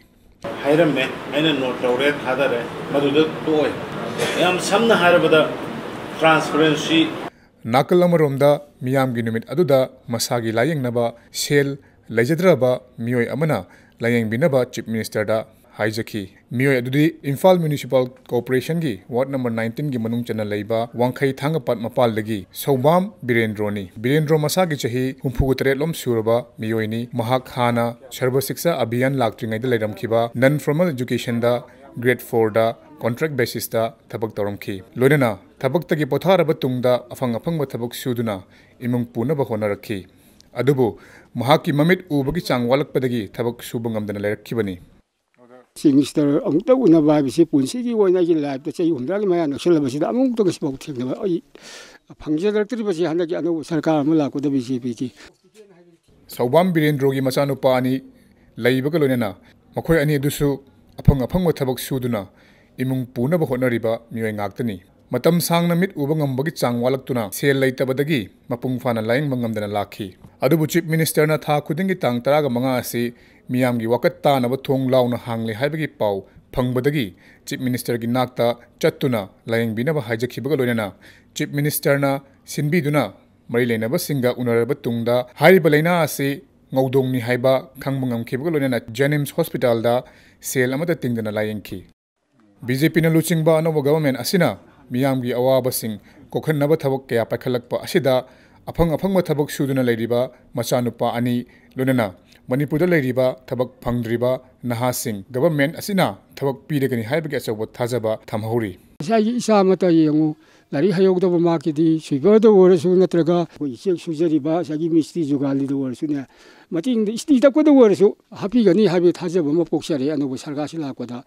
ꯍꯥꯏꯔꯝꯃꯦ, ꯑꯩꯅ ꯅꯣꯠ ꯇꯧꯔꯦ, ꯊꯥꯗꯔꯦ, ꯃꯗꯨꯗ ꯇꯣꯛꯑꯣꯏ꯫ ꯌꯥꯝ ꯁꯝꯅ ꯍꯥꯏꯔꯕꯗ transparency꯫ ꯅꯥꯀꯜ ꯑꯃꯔꯣꯝꯗ ꯃꯤꯌꯥꯝꯒꯤ ꯅꯨꯃꯤꯠ ꯑꯗꯨꯗ ꯃꯁꯥꯒꯤ ꯂꯥꯌꯦꯡꯅꯕ ꯁꯦꯜ ꯂꯩꯖꯗ꯭ꯔꯕ ꯃꯤꯑꯣꯏ ꯑꯃꯅ ꯂꯥꯌꯦꯡꯕꯤꯅꯕ ꯆꯤꯐ ꯃꯤꯅꯤꯁꯇꯔꯗ ꯍꯥꯏꯖꯈꯤ꯫ ꯃꯤꯑꯣꯏ ꯑꯗꯨꯗꯤ ꯏꯝꯐꯥꯜ ꯃ꯭ꯌꯨꯅꯤꯁꯤꯄꯥꯜ ꯀꯣꯔꯄꯣꯔꯦꯁꯟꯒꯤ ꯋꯥꯔꯗ ꯅꯝꯕꯔ ꯅꯥꯏꯟꯇꯤꯟꯒꯤ ꯃꯅꯨꯡ ꯆꯟꯅ ꯂꯩꯕ ꯋꯥꯡꯈꯩ ꯊꯥꯡꯒꯄꯥꯠ ꯃꯄꯥꯜꯗꯒꯤ ꯁꯧꯕꯥꯝ ꯕꯤꯔꯦꯟꯗ꯭ꯔꯣꯅꯤ꯫ ꯕꯤꯔꯦꯟꯗ꯭ꯔꯣ ꯃꯁꯥꯒꯤ ꯆꯍꯤ ꯍꯨꯝꯐꯨꯒ ꯇꯔꯦꯠ ꯂꯣꯝ ꯁꯨꯔꯕ ꯃꯤꯑꯣꯏꯅꯤ꯫ ꯃꯍꯥꯛ ꯍꯥꯟꯅ ꯁꯔꯕ ꯁꯤꯛꯁꯥ ꯑꯚꯤꯌꯥꯟ ꯂꯥꯛꯇ꯭ꯔꯤꯉꯩꯗ ꯂꯩꯔꯝꯈꯤꯕ ꯅꯟ ꯐꯣꯔꯃꯦꯜ ꯏꯖꯨꯀꯦꯁꯟꯗ ꯒ꯭ꯔꯦꯗ ꯐꯣꯔꯗ ꯀꯣꯟꯇ꯭ꯔꯦꯛ ꯕꯦꯁꯤꯁꯇ ꯊꯕꯛ ꯇꯧꯔꯝꯈꯤ꯫ ꯂꯣꯏꯅꯅ ꯊꯕꯛꯇꯒꯤ ꯄꯣꯊꯥꯔꯕ ꯇꯨꯡꯗ ꯑꯐꯪ ꯑꯐꯪꯕ ꯊꯕꯛ ꯁꯨꯗꯨꯅ ꯏꯃꯨꯡ ꯄꯨꯅꯕ ꯍꯣꯠꯅꯔꯛꯈꯤ꯫ ꯑꯗꯨꯕꯨ ꯃꯍꯥꯛꯀꯤ ꯃꯃꯤꯠ ꯎꯕꯒꯤ ꯆꯥꯡ ꯋꯥꯠꯂꯛꯄꯗꯒꯤ ꯊꯕꯛ ꯁꯨꯕ ꯉꯝꯗꯅ ꯂꯩꯔꯛꯈꯤꯕꯅꯤ꯫ ꯆꯤꯐ ꯃꯤꯅꯤꯁꯇꯔ ꯑꯃꯨꯛꯇ ꯎꯅꯕ ꯍꯥꯏꯕꯁꯤ ꯄꯨꯟꯁꯤꯒꯤ ꯑꯣꯏꯅ ꯑꯩꯒꯤ ꯂꯥꯏꯐꯇ ꯆꯍꯤ ꯍꯨꯝꯗ꯭ꯔꯥꯒꯤ ꯃꯌꯥ ꯅꯛꯁꯜꯂꯕꯁꯤꯗ ꯑꯃꯨꯛꯇ ꯉꯁꯤꯐꯥꯎ ꯊꯦꯡꯅꯕ ꯑꯩ ꯐꯪꯖꯔꯛꯇ꯭ꯔꯤꯕꯁꯤ ꯍꯟꯗꯛꯀꯤ ꯑꯅꯧꯕ ꯁꯔꯀꯥꯔ ꯑꯃ ꯂꯥꯛꯄꯗ ꯕꯤ ꯖꯦ ꯄꯤꯒꯤ꯫ ꯁꯧꯕꯥꯝ ꯕꯤꯔꯦꯟꯗ꯭ꯔꯣꯒꯤ ꯃꯆꯥꯅꯨꯄꯥ ꯑꯅꯤ ꯂꯩꯕꯒ ꯂꯣꯏꯅꯅ ꯃꯈꯣꯏ ꯑꯅꯤ ꯑꯗꯨꯁꯨ ꯑꯐꯪ ꯑꯐꯪꯕ ꯊꯕꯛ ꯁꯨꯗꯨꯅ ꯏꯃꯨꯡ ꯄꯨꯅꯕ ꯍꯣꯠꯅꯔꯤꯕ ꯃꯤꯑꯣꯏ ꯉꯥꯛꯇꯅꯤ꯫ ꯃꯇꯝ ꯁꯥꯡꯅ ꯃꯤꯠ ꯎꯕ ꯉꯝꯕꯒꯤ ꯆꯥꯡ ꯋꯥꯠꯂꯛꯇꯨꯅ ꯁꯦꯜ ꯂꯩꯇꯕꯗꯒꯤ ꯃꯄꯨꯡ ꯐꯥꯅ ꯂꯥꯌꯦꯡꯕ ꯉꯝꯗꯅ ꯂꯥꯛꯈꯤ꯫ ꯑꯗꯨꯕꯨ ꯆꯤꯐ ꯃꯤꯅꯤꯁꯇꯔꯅ ꯊꯥ ꯈꯨꯗꯤꯡꯒꯤ ꯇꯥꯡ ꯇꯔꯥꯒ ꯃꯉꯥ ꯑꯁꯤ ꯃꯤꯌꯥꯝꯒꯤ ꯋꯥꯀꯠ ꯇꯥꯅꯕ ꯊꯣꯡ ꯂꯥꯎꯅ ꯍꯥꯡꯂꯦ ꯍꯥꯏꯕꯒꯤ ꯄꯥꯎ ꯐꯪꯕꯗꯒꯤ ꯆꯤꯐ ꯃꯤꯅꯤꯁꯇꯔꯒꯤ ꯅꯥꯛꯇ ꯆꯠꯇꯨꯅ ꯂꯥꯌꯦꯡꯕꯤꯅꯕ ꯍꯥꯏꯖꯈꯤꯕꯒ ꯂꯣꯏꯅꯅ ꯆꯤꯐ ꯃꯤꯅꯤꯁꯇꯔꯅ ꯁꯤꯟꯕꯤꯗꯨꯅ ꯃꯔꯤ ꯂꯩꯅꯕꯁꯤꯡꯒ ꯎꯅꯔꯕ ꯇꯨꯡꯗ ꯍꯥꯏꯔꯤꯕ ꯂꯥꯏꯅꯥ ꯑꯁꯤ ꯉꯧꯗꯣꯡꯅꯤ ꯍꯥꯏꯕ ꯈꯪꯕ ꯉꯝꯈꯤꯕꯒ ꯂꯣꯏꯅꯅ ꯖꯦꯅꯤꯝꯁ ꯍꯣꯁꯄꯤꯇꯥꯜꯗ ꯁꯦꯜ ꯑꯃꯠꯇ ꯇꯤꯡꯗꯅ ꯂꯥꯌꯦꯡꯈꯤ꯫ ꯕꯤ ꯖꯦ ꯄꯤꯅ ꯂꯨꯆꯤꯡꯕ ꯑꯅꯧꯕ ꯒꯚꯔꯟꯃꯦꯟꯠ ꯑꯁꯤꯅ ꯃꯤꯌꯥꯝꯒꯤ ꯑꯋꯥꯕꯁꯤꯡ ꯀꯣꯛꯍꯟꯅꯕ ꯊꯕꯛ ꯀꯌꯥ ꯄꯥꯏꯈꯠꯂꯛꯄ ꯑꯁꯤꯗ ꯑꯐꯪ ꯑꯐꯪꯕ ꯊꯕꯛ ꯁꯨꯗꯨꯅ ꯂꯩꯔꯤꯕ ꯃꯆꯥꯅꯨꯄꯥ ꯑꯅꯤ, ꯂꯣꯏꯅꯅ ꯃꯅꯤꯄꯨꯔꯗ ꯂꯩꯔꯤꯕ ꯊꯕꯛ ꯐꯪꯗ꯭ꯔꯤꯕ ꯅꯍꯥꯁꯤꯡ ꯒꯚꯔꯟꯃꯦꯟꯠ ꯑꯁꯤꯅ ꯊꯕꯛ ꯄꯤꯔꯒꯅꯤ ꯍꯥꯏꯕꯒꯤ ꯑꯆꯧꯕ ꯊꯥꯖꯕ ꯊꯝꯍꯧꯔꯤ꯫ ꯉꯁꯥꯏꯒꯤ ꯏꯆꯥ ꯑꯃꯠꯇ ꯌꯦꯡꯉꯨ, ꯂꯥꯏꯔꯤꯛ ꯍꯩꯍꯧꯗꯕ ꯃꯥꯒꯤꯗꯤ ꯁ꯭ꯋꯤꯄꯔꯗ ꯑꯣꯏꯔꯁꯨ ꯅꯠꯇ꯭ꯔꯒ ꯑꯩꯈꯣꯏꯒꯤ ꯆꯦꯛ ꯁꯨꯖꯔꯤꯕ ꯉꯁꯥꯏꯒꯤ ꯃꯤꯁꯇ꯭ꯔꯤ ꯖꯨꯒꯥꯂꯤꯗ ꯑꯣꯏꯔꯁꯨꯅꯦ, ꯃꯇꯦꯡꯗ ꯏꯁꯇꯤ ꯇꯛꯄꯗ ꯑꯣꯏꯔꯁꯨ ꯍꯥꯞꯄꯤꯒꯅꯤ ꯍꯥꯏꯕꯒꯤ ꯊꯥꯖꯕ ꯑꯃ ꯄꯣꯛꯆꯔꯦ ꯑꯅꯧꯕ ꯁꯔꯀꯥꯔꯁꯤ ꯂꯥꯛꯄꯗ꯫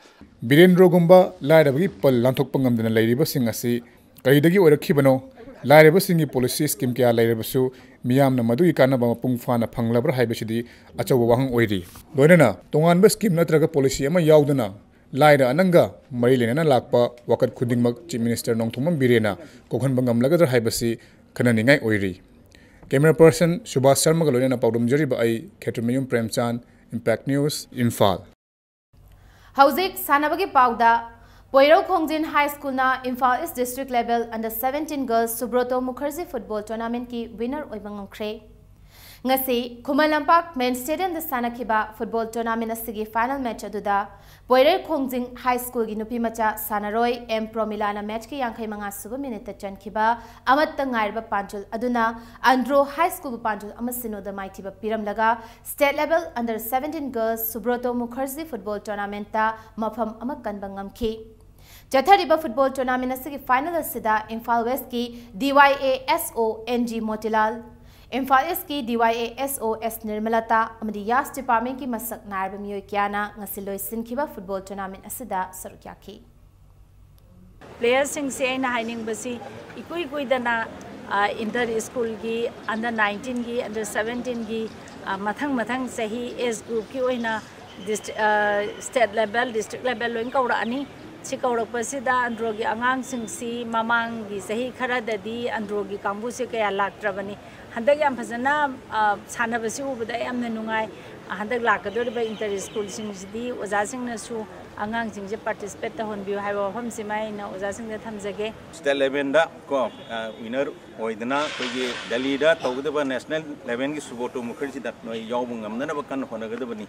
ꯕꯤꯔꯦꯟꯗ꯭ꯔꯣꯒꯨꯝꯕ ꯂꯥꯏꯔꯕꯒꯤ ꯄꯜ ꯂꯥꯟꯊꯣꯛꯄ ꯉꯝꯗꯅ ꯂꯩꯔꯤꯕꯁꯤꯡ ꯑꯁꯤ ꯀꯔꯤꯗꯒꯤ ꯑꯣꯏꯔꯛꯈꯤꯕꯅꯣ? ꯂꯥꯏꯔꯕꯁꯤꯡꯒꯤ ꯄꯣꯂꯤꯁꯤ ꯁ꯭ꯀꯤꯝ ꯀꯌꯥ ꯂꯩꯔꯕꯁꯨ ꯃꯤꯌꯥꯝꯅ ꯃꯗꯨꯒꯤ ꯀꯥꯟꯅꯕ ꯃꯄꯨꯡ ꯐꯥꯅ ꯐꯪꯂꯕ꯭ꯔꯥ ꯍꯥꯏꯕꯁꯤꯗꯤ ꯑꯆꯧꯕ ꯋꯥꯍꯪ ꯑꯣꯏꯔꯤ꯫ ꯂꯣꯏꯅꯅ ꯇꯣꯉꯥꯟꯕ ꯁ꯭ꯀꯤꯝ ꯅꯠꯇ꯭ꯔꯒ ꯄꯣꯂꯤꯁꯤ ꯑꯃ ꯌꯥꯎꯗꯅ ꯂꯥꯏꯔ ꯑꯅꯪꯒ ꯃꯔꯤ ꯂꯩꯅꯅ ꯂꯥꯛꯄ ꯋꯥꯀꯠ ꯈꯨꯗꯤꯡꯃꯛ ꯆꯤꯐ ꯃꯤꯅꯤꯁꯇꯔ ꯅꯣꯡꯊꯣꯝꯕꯝ ꯕꯤꯔꯦꯟꯅ ꯀꯣꯛꯍꯟꯕ ꯉꯝꯂꯒꯗ꯭ꯔꯥ ꯍꯥꯏꯕꯁꯤ ꯈꯟꯅꯅꯤꯡꯉꯥꯏ ꯑꯣꯏꯔꯤ꯫ ꯀꯦꯃꯦꯔꯥ ꯄꯔꯁꯟ ꯁꯨꯕꯥꯁ ꯁꯔꯃꯒ ꯂꯣꯏꯅꯅ ꯄꯥꯎꯗꯝꯖꯔꯤꯕ ꯑꯩ ꯈꯦꯇ꯭ꯔꯤꯃꯌꯨꯝ ꯄ꯭ꯔꯦꯝꯆꯥꯟ, ꯏꯝꯄꯦꯛ ꯅ꯭ꯌꯨꯁ, ꯏꯝꯐꯥꯜ꯫ ꯍꯧꯖꯤꯛ ꯁꯥꯟꯅꯕꯒꯤ ꯄꯥꯎꯗ, ꯄꯣꯏꯔꯧ ꯈꯣꯡꯖꯤꯟ ꯍꯥꯏ ꯁ꯭ꯀꯨꯜꯅ Imphal east district level under seventeen girls Subroto Mukherjee football ꯇꯣꯔꯅꯥꯃꯦꯟꯠꯀꯤ ꯋꯤꯅꯔ ꯑꯣꯏꯕ ꯉꯝꯈ꯭ꯔꯦ꯫ ꯉꯁꯤ ꯈꯨꯃꯟ ꯂꯝꯄꯥꯛ ꯃꯦꯟ ꯁ꯭ꯇꯦꯗꯤꯌꯝꯗ ꯁꯥꯟꯅꯈꯤꯕ ꯐꯨꯠꯕꯣꯜ ꯇꯣꯔꯅꯥꯃꯦꯟ ꯑꯁꯤꯒꯤ ꯐꯥꯏꯅꯦꯜ ꯃꯦꯆ ꯑꯗꯨꯗ ꯄꯣꯏꯔꯩ ꯈꯣꯡꯖꯤꯡ ꯍꯥꯏ ꯁ꯭ꯀꯨꯜꯒꯤ ꯅꯨꯄꯤꯃꯆꯥ ꯁꯥꯟꯅꯔꯣꯏ ꯑꯦꯝ ꯄ꯭ꯔꯣꯃꯤꯂꯥꯅ ꯃꯦꯆꯀꯤ ꯌꯥꯡꯈꯩ ꯃꯉꯥ ꯁꯨꯕ ꯃꯤꯅꯤꯠꯇ ꯆꯟꯈꯤꯕ ꯑꯃꯠꯇ ꯉꯥꯏꯔꯕ ꯄꯥꯟꯖꯜ ꯑꯗꯨꯅ ꯑꯟꯗ꯭ꯔꯣ ꯍꯥꯏ ꯁ꯭ꯀꯨꯜꯕꯨ ꯄꯥꯟꯖꯜ ꯑꯃ ꯁꯤꯅꯣꯗ ꯃꯥꯏꯊꯤꯕ ꯄꯤꯔꯝꯂꯒ state level under seventeen girls Subroto Mukherjee football ꯇꯣꯔꯅꯥꯃꯦꯟꯇ ꯃꯐꯝ ꯑꯃ ꯀꯟꯕ ꯉꯝꯈꯤ꯫ ꯆꯠꯊꯔꯤꯕ ꯐꯨꯠꯕꯣꯜ ꯇꯣꯔꯅꯥꯃꯦꯟ ꯑꯁꯤꯒꯤ ꯐꯥꯏꯅꯦꯜ ꯑꯁꯤꯗ ꯏꯝꯐꯥꯜ ꯋꯦꯁꯀꯤ ꯗꯤ ꯋꯥꯏ ꯑꯦ ꯑꯦꯁ ꯑꯣ ꯑꯦꯟ ꯖꯤ ꯃꯣꯇꯤꯂꯥꯜ, ꯏꯝꯐꯥꯜ ꯏꯁꯀꯤ ꯗꯤ ꯋꯥꯏ ꯑꯦ ꯑꯦꯁ ꯑꯣ ꯑꯦꯁ ꯅꯤꯔꯃꯂꯇꯥ ꯑꯃꯗꯤ ꯌꯥꯁ ꯗꯤꯄꯥꯔꯠꯃꯦꯟꯀꯤ ꯃꯁꯛ ꯅꯥꯏꯔꯕ ꯃꯤꯑꯣꯏ ꯀꯌꯥꯅ ꯉꯁꯤ ꯂꯣꯏꯁꯤꯟꯈꯤꯕ ꯐꯨꯠꯕꯣꯜ ꯇꯣꯔꯅꯥꯃꯦꯟ ꯑꯁꯤꯗ ꯁꯔꯨꯛ ꯌꯥꯈꯤ꯫ ꯄ꯭ꯂꯦꯌꯔꯁꯤꯡꯁꯦ ꯑꯩꯅ ꯍꯥꯏꯅꯤꯡꯕꯁꯤ ꯏꯀꯨꯏ ꯀꯨꯏꯗꯅ ꯏꯟꯇꯔ ꯁ꯭ꯀꯨꯜꯒꯤ ꯑꯟꯗꯔ ꯅꯥꯏꯟꯇꯤꯟꯒꯤ ꯑꯟꯗꯔ ꯁꯕꯦꯟꯇꯤꯟꯒꯤ ꯃꯊꯪ ꯃꯊꯪ ꯆꯍꯤ ꯑꯦꯖ ꯒ꯭ꯔꯨꯞꯀꯤ ꯑꯣꯏꯅ ꯁ꯭ꯇꯦꯠ ꯂꯦꯕꯦꯜ ꯗꯤꯁꯇ꯭ꯔꯤꯛ ꯂꯦꯕꯦꯜ ꯂꯣꯏ ꯀꯧꯔꯛꯑꯅꯤ꯫ ꯁꯤ ꯀꯧꯔꯛꯄꯁꯤꯗ ꯑꯟꯗ꯭ꯔꯣꯒꯤ ꯑꯉꯥꯡꯁꯤꯡꯁꯤ ꯃꯃꯥꯡꯒꯤ ꯆꯍꯤ ꯈꯔꯗꯗꯤ ꯑꯟꯗ꯭ꯔꯣꯒꯤ ꯀꯥꯡꯕꯨꯁꯦ ꯀꯌꯥ ꯂꯥꯛꯇ꯭ꯔꯕꯅꯤ꯫ ꯍꯟꯗꯛ ꯌꯥꯝ ꯐꯖꯅ ꯁꯥꯟꯅꯕꯁꯤ ꯎꯕꯗ ꯌꯥꯝꯅ ꯅꯨꯡꯉꯥꯏ꯫ ꯍꯟꯗꯛ ꯂꯥꯛꯀꯗꯧꯔꯤꯕ ꯏꯟꯇꯔ ꯁ꯭ꯀꯨꯜꯁꯤꯡꯁꯤꯗꯤ ꯑꯣꯖꯥꯁꯤꯡꯅꯁꯨ ꯑꯉꯥꯡꯁꯤꯡꯁꯦ ꯄꯥꯔꯇꯤꯁꯤꯄꯦꯠ ꯇꯧꯍꯟꯕꯤꯌꯨ ꯍꯥꯏꯕ ꯋꯥꯐꯝꯁꯤꯃ ꯑꯩꯅ ꯑꯣꯖꯥꯁꯤꯡꯗ ꯊꯝꯖꯒꯦ꯫ ꯁ꯭ꯇꯦꯠ ꯂꯦꯚꯦꯜꯗ ꯀꯣ ꯋꯤꯅꯔ ꯑꯣꯏꯗꯅ ꯑꯩꯈꯣꯏꯒꯤ ꯗꯦꯜꯂꯤꯗ ꯇꯧꯒꯗꯕ ꯅꯦꯁꯅꯦꯜ ꯂꯦꯚꯦꯜꯒꯤ ꯁꯨꯕ꯭ꯔꯣꯇꯣ ꯃꯨꯈꯔꯖꯤꯗ ꯅꯣꯏ ꯌꯥꯎꯕ ꯉꯝꯅꯅꯕ ꯀꯟꯅ ꯍꯣꯠꯅꯒꯗꯕꯅꯤ꯫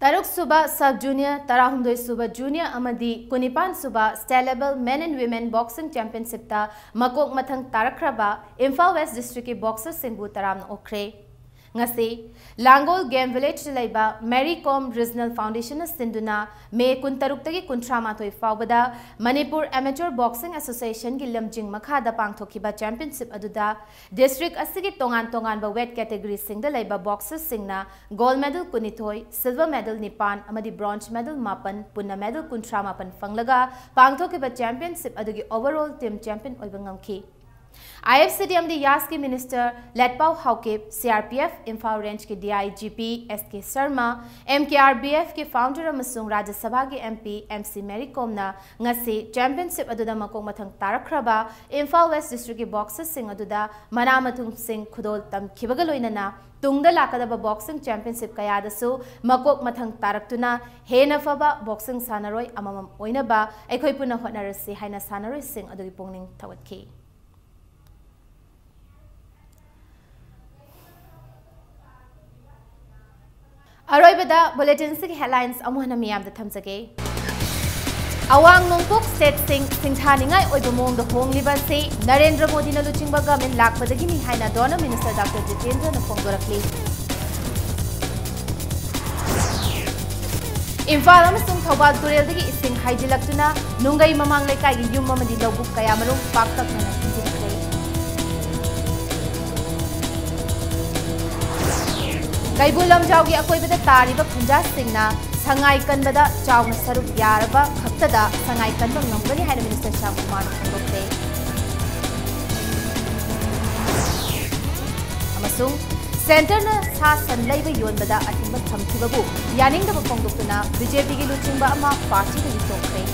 ꯇꯔꯨꯛ ꯁꯨꯕ ꯁꯕ ꯖꯨꯅꯤꯌꯔ, ꯇꯔꯥꯍꯨꯝꯗꯣꯏ ꯁꯨꯕ ꯖꯨꯅꯤꯌꯔ ꯑꯃꯗꯤ ꯀꯨꯟꯅꯤꯄꯥꯟ ꯁꯨꯕ state level men and women boxing ꯆꯦꯝꯄꯤꯌꯟꯁꯤꯞꯇ ꯃꯀꯣꯛ ꯃꯊꯪ ꯇꯥꯔꯛꯈ꯭ꯔꯕ ꯏꯝꯐꯥꯜ ꯋꯦꯁ ꯗꯤꯁꯇ꯭ꯔꯤꯛꯀꯤ ꯕꯣꯛꯁꯔꯁꯤꯡꯕꯨ ꯇꯔꯥꯝꯅ ꯑꯣꯛꯈ꯭ꯔꯦ꯫ ꯉꯁꯤ ꯂꯥꯡꯒꯣꯜ ꯒꯦꯝ ꯚꯤꯂꯦꯖꯇ ꯂꯩꯕ ꯃꯦꯔꯤ ꯀꯣꯝ ꯔꯤꯖꯅꯦꯜ ꯐꯥꯎꯟꯗꯦꯁꯟꯅ ꯁꯤꯟꯗꯨꯅ ꯃꯦ ꯀꯨꯟꯇꯔꯨꯛꯇꯒꯤ ꯀꯨꯟꯊ꯭ꯔꯥ ꯃꯥꯊꯣꯏ ꯐꯥꯎꯕꯗ ꯃꯅꯤꯄꯨꯔ ꯑꯦꯃꯦꯆꯣꯔ ꯕꯣꯛꯁꯤꯡ ꯑꯦꯁꯣꯁꯤꯌꯦꯁꯟꯒꯤ ꯂꯝꯖꯤꯡ ꯃꯈꯥꯗ ꯄꯥꯡꯊꯣꯛꯈꯤꯕ ꯆꯦꯝꯄꯤꯌꯟꯁꯤꯞ ꯑꯗꯨꯗ ꯗꯤꯁꯇ꯭ꯔꯤꯛ ꯑꯁꯤꯒꯤ ꯇꯣꯉꯥꯟ ꯇꯣꯉꯥꯟꯕ ꯋꯦꯠ ꯀꯦꯇꯦꯒꯣꯔꯤꯁꯤꯡꯗ ꯂꯩꯕ ꯕꯣꯛꯁꯔꯁꯤꯡꯅ ꯒꯣꯜꯗ ꯃꯦꯗꯜ ꯀꯨꯟꯅꯤꯊꯣꯏ, ꯁꯤꯜꯚꯔ ꯃꯦꯗꯜ ꯅꯤꯄꯥꯟ ꯑꯃꯗꯤ ꯕ꯭ꯔꯣꯟꯖ ꯃꯦꯗꯜ ꯃꯥꯄꯟ, ꯄꯨꯟꯅ ꯃꯦꯗꯜ ꯀꯨꯟꯊ꯭ꯔꯥ ꯃꯥꯄꯟ ꯐꯪꯂꯒ ꯄꯥꯡꯊꯣꯛꯈꯤꯕ ꯆꯦꯝꯄꯤꯌꯟꯁꯤꯞ ꯑꯗꯨꯒꯤ ꯑꯣꯚꯔꯑꯣꯜ ꯇꯤꯝ ꯆꯦꯝꯄꯤꯌꯟ ꯑꯣꯏꯕ ꯉꯝꯈꯤ꯫ ꯑꯥꯏ ꯑꯦꯐ ꯁꯤ ꯗꯤ ꯑꯃꯗꯤ ꯌꯥꯁꯀꯤ minister Letpao Haokip, C R P F Imphal ꯔꯦꯟꯖꯀꯤ D I G P S K Sharma, M K R B ꯑꯦꯐꯀꯤ ꯐꯥꯎꯟꯗꯔ ꯑꯃꯁꯨꯡ ꯔꯥꯖ꯭ꯌ ꯁꯚꯥꯒꯤ M P M C Mary ꯀꯣꯝꯅ ꯉꯁꯤ ꯆꯦꯝꯄꯤꯌꯟꯁꯤꯞ ꯑꯗꯨꯗ ꯃꯀꯣꯛ ꯃꯊꯪ ꯇꯥꯔꯛꯈ꯭ꯔꯕ ꯏꯝꯐꯥꯜ ꯋꯦꯁ ꯗꯤꯁꯇ꯭ꯔꯤꯛꯀꯤ ꯕꯣꯛꯁꯔꯁꯤꯡ ꯑꯗꯨꯗ ꯃꯅꯥ ꯃꯊꯨꯝꯁꯤꯡ ꯈꯨꯗꯣꯜ ꯇꯝꯈꯤꯕꯒ ꯂꯣꯏꯅꯅ ꯇꯨꯡꯗ ꯂꯥꯛꯀꯗꯕ ꯕꯣꯛꯁꯤꯡ ꯆꯦꯝꯄꯤꯌꯟꯁꯤꯞ ꯀꯌꯥꯗꯁꯨ ꯃꯀꯣꯛ ꯃꯊꯪ ꯇꯥꯔꯛꯇꯨꯅ ꯍꯦꯟꯅ ꯐꯕ ꯕꯣꯛꯁꯤꯡ ꯁꯥꯟꯅꯔꯣꯏ ꯑꯃꯃꯝ ꯑꯣꯏꯅꯕ ꯑꯩꯈꯣꯏ ꯄꯨꯟꯅ ꯍꯣꯠꯅꯔꯁꯤ ꯍꯥꯏꯅ ꯁꯥꯟꯅꯔꯣꯏꯁꯤꯡ ꯑꯗꯨꯒꯤ ꯄꯨꯛꯅꯤꯡ ꯊꯧꯒꯠꯈꯤ꯫ ꯑꯔꯣꯏꯕꯗ bulletin ꯑꯁꯤꯒꯤ headlines ꯑꯃꯨꯛ ꯍꯟꯅ ꯃꯤꯌꯥꯝꯗ ꯊꯝꯖꯒꯦ꯫ ꯑꯋꯥꯡ ꯅꯣꯡꯄꯣꯛ stateꯁꯤꯡ ꯁꯤꯡꯊꯥꯅꯤꯡꯉꯥꯏ ꯑꯣꯏꯕ ꯃꯑꯣꯡꯗ ꯍꯣꯡꯂꯤꯕ ꯑꯁꯤ ꯅꯔꯦꯟꯗ꯭ꯔ ꯃꯣꯗꯤꯅ ꯂꯨꯆꯤꯡꯕ government ꯂꯥꯛꯄꯗꯒꯤꯅꯤ ꯍꯥꯏꯅ Donor Minister Doctor ꯖꯤꯇꯦꯟꯗ꯭ꯔꯅ ꯐꯣꯡꯗꯣꯔꯛꯂꯤ꯫ ꯏꯝꯐꯥꯜ ꯑꯃꯁꯨꯡ ꯊꯧꯕꯥꯜ ꯇꯨꯔꯦꯜꯗꯒꯤ ꯏꯁꯤꯡ ꯍꯥꯏꯖꯤꯜꯂꯛꯇꯨꯅ ꯅꯨꯡꯒꯩ ꯃꯃꯥꯡ ꯂꯩꯀꯥꯏꯒꯤ ꯌꯨꯝ ꯑꯃꯗꯤ ꯂꯧꯕꯨꯛ ꯀꯌꯥꯃꯔꯨꯝ ꯄꯥꯛꯇꯛꯅꯅ ꯊꯨꯝꯖꯤꯟꯈ꯭ꯔꯦ꯫ ꯀꯩꯕꯨꯜ ꯂꯝꯖꯥꯎꯒꯤ ꯑꯀꯣꯏꯕꯗ ꯇꯥꯔꯤꯕ ꯈꯨꯟꯖꯥꯁꯤꯡꯅ ꯁꯉꯥꯏ ꯀꯟꯕꯗ ꯆꯥꯎꯅ ꯁꯔꯨꯛ ꯌꯥꯔꯕ ꯈꯛꯇꯗ ꯁꯉꯥꯏ ꯀꯟꯕ ꯉꯝꯒꯅꯤ ꯍꯥꯏꯅ Minister ꯁ꯭ꯌꯥꯝ ꯀꯨꯃꯥꯔꯅ ꯐꯣꯡꯗꯣꯛꯈ꯭ꯔꯦ꯫ ꯑꯃꯁꯨꯡ centreꯅ ꯁꯥ ꯁꯟ ꯂꯩꯕ ꯌꯣꯟꯕꯗ ꯑꯊꯤꯡꯕ ꯊꯝꯈꯤꯕꯕꯨ ꯌꯥꯅꯤꯡꯗꯕ ꯐꯣꯡꯗꯣꯛꯇꯨꯅ BJPꯒꯤ ꯂꯨꯆꯤꯡꯕ ꯑꯃ partyꯗꯒꯤ ꯇꯣꯛꯈ꯭ꯔꯦ꯫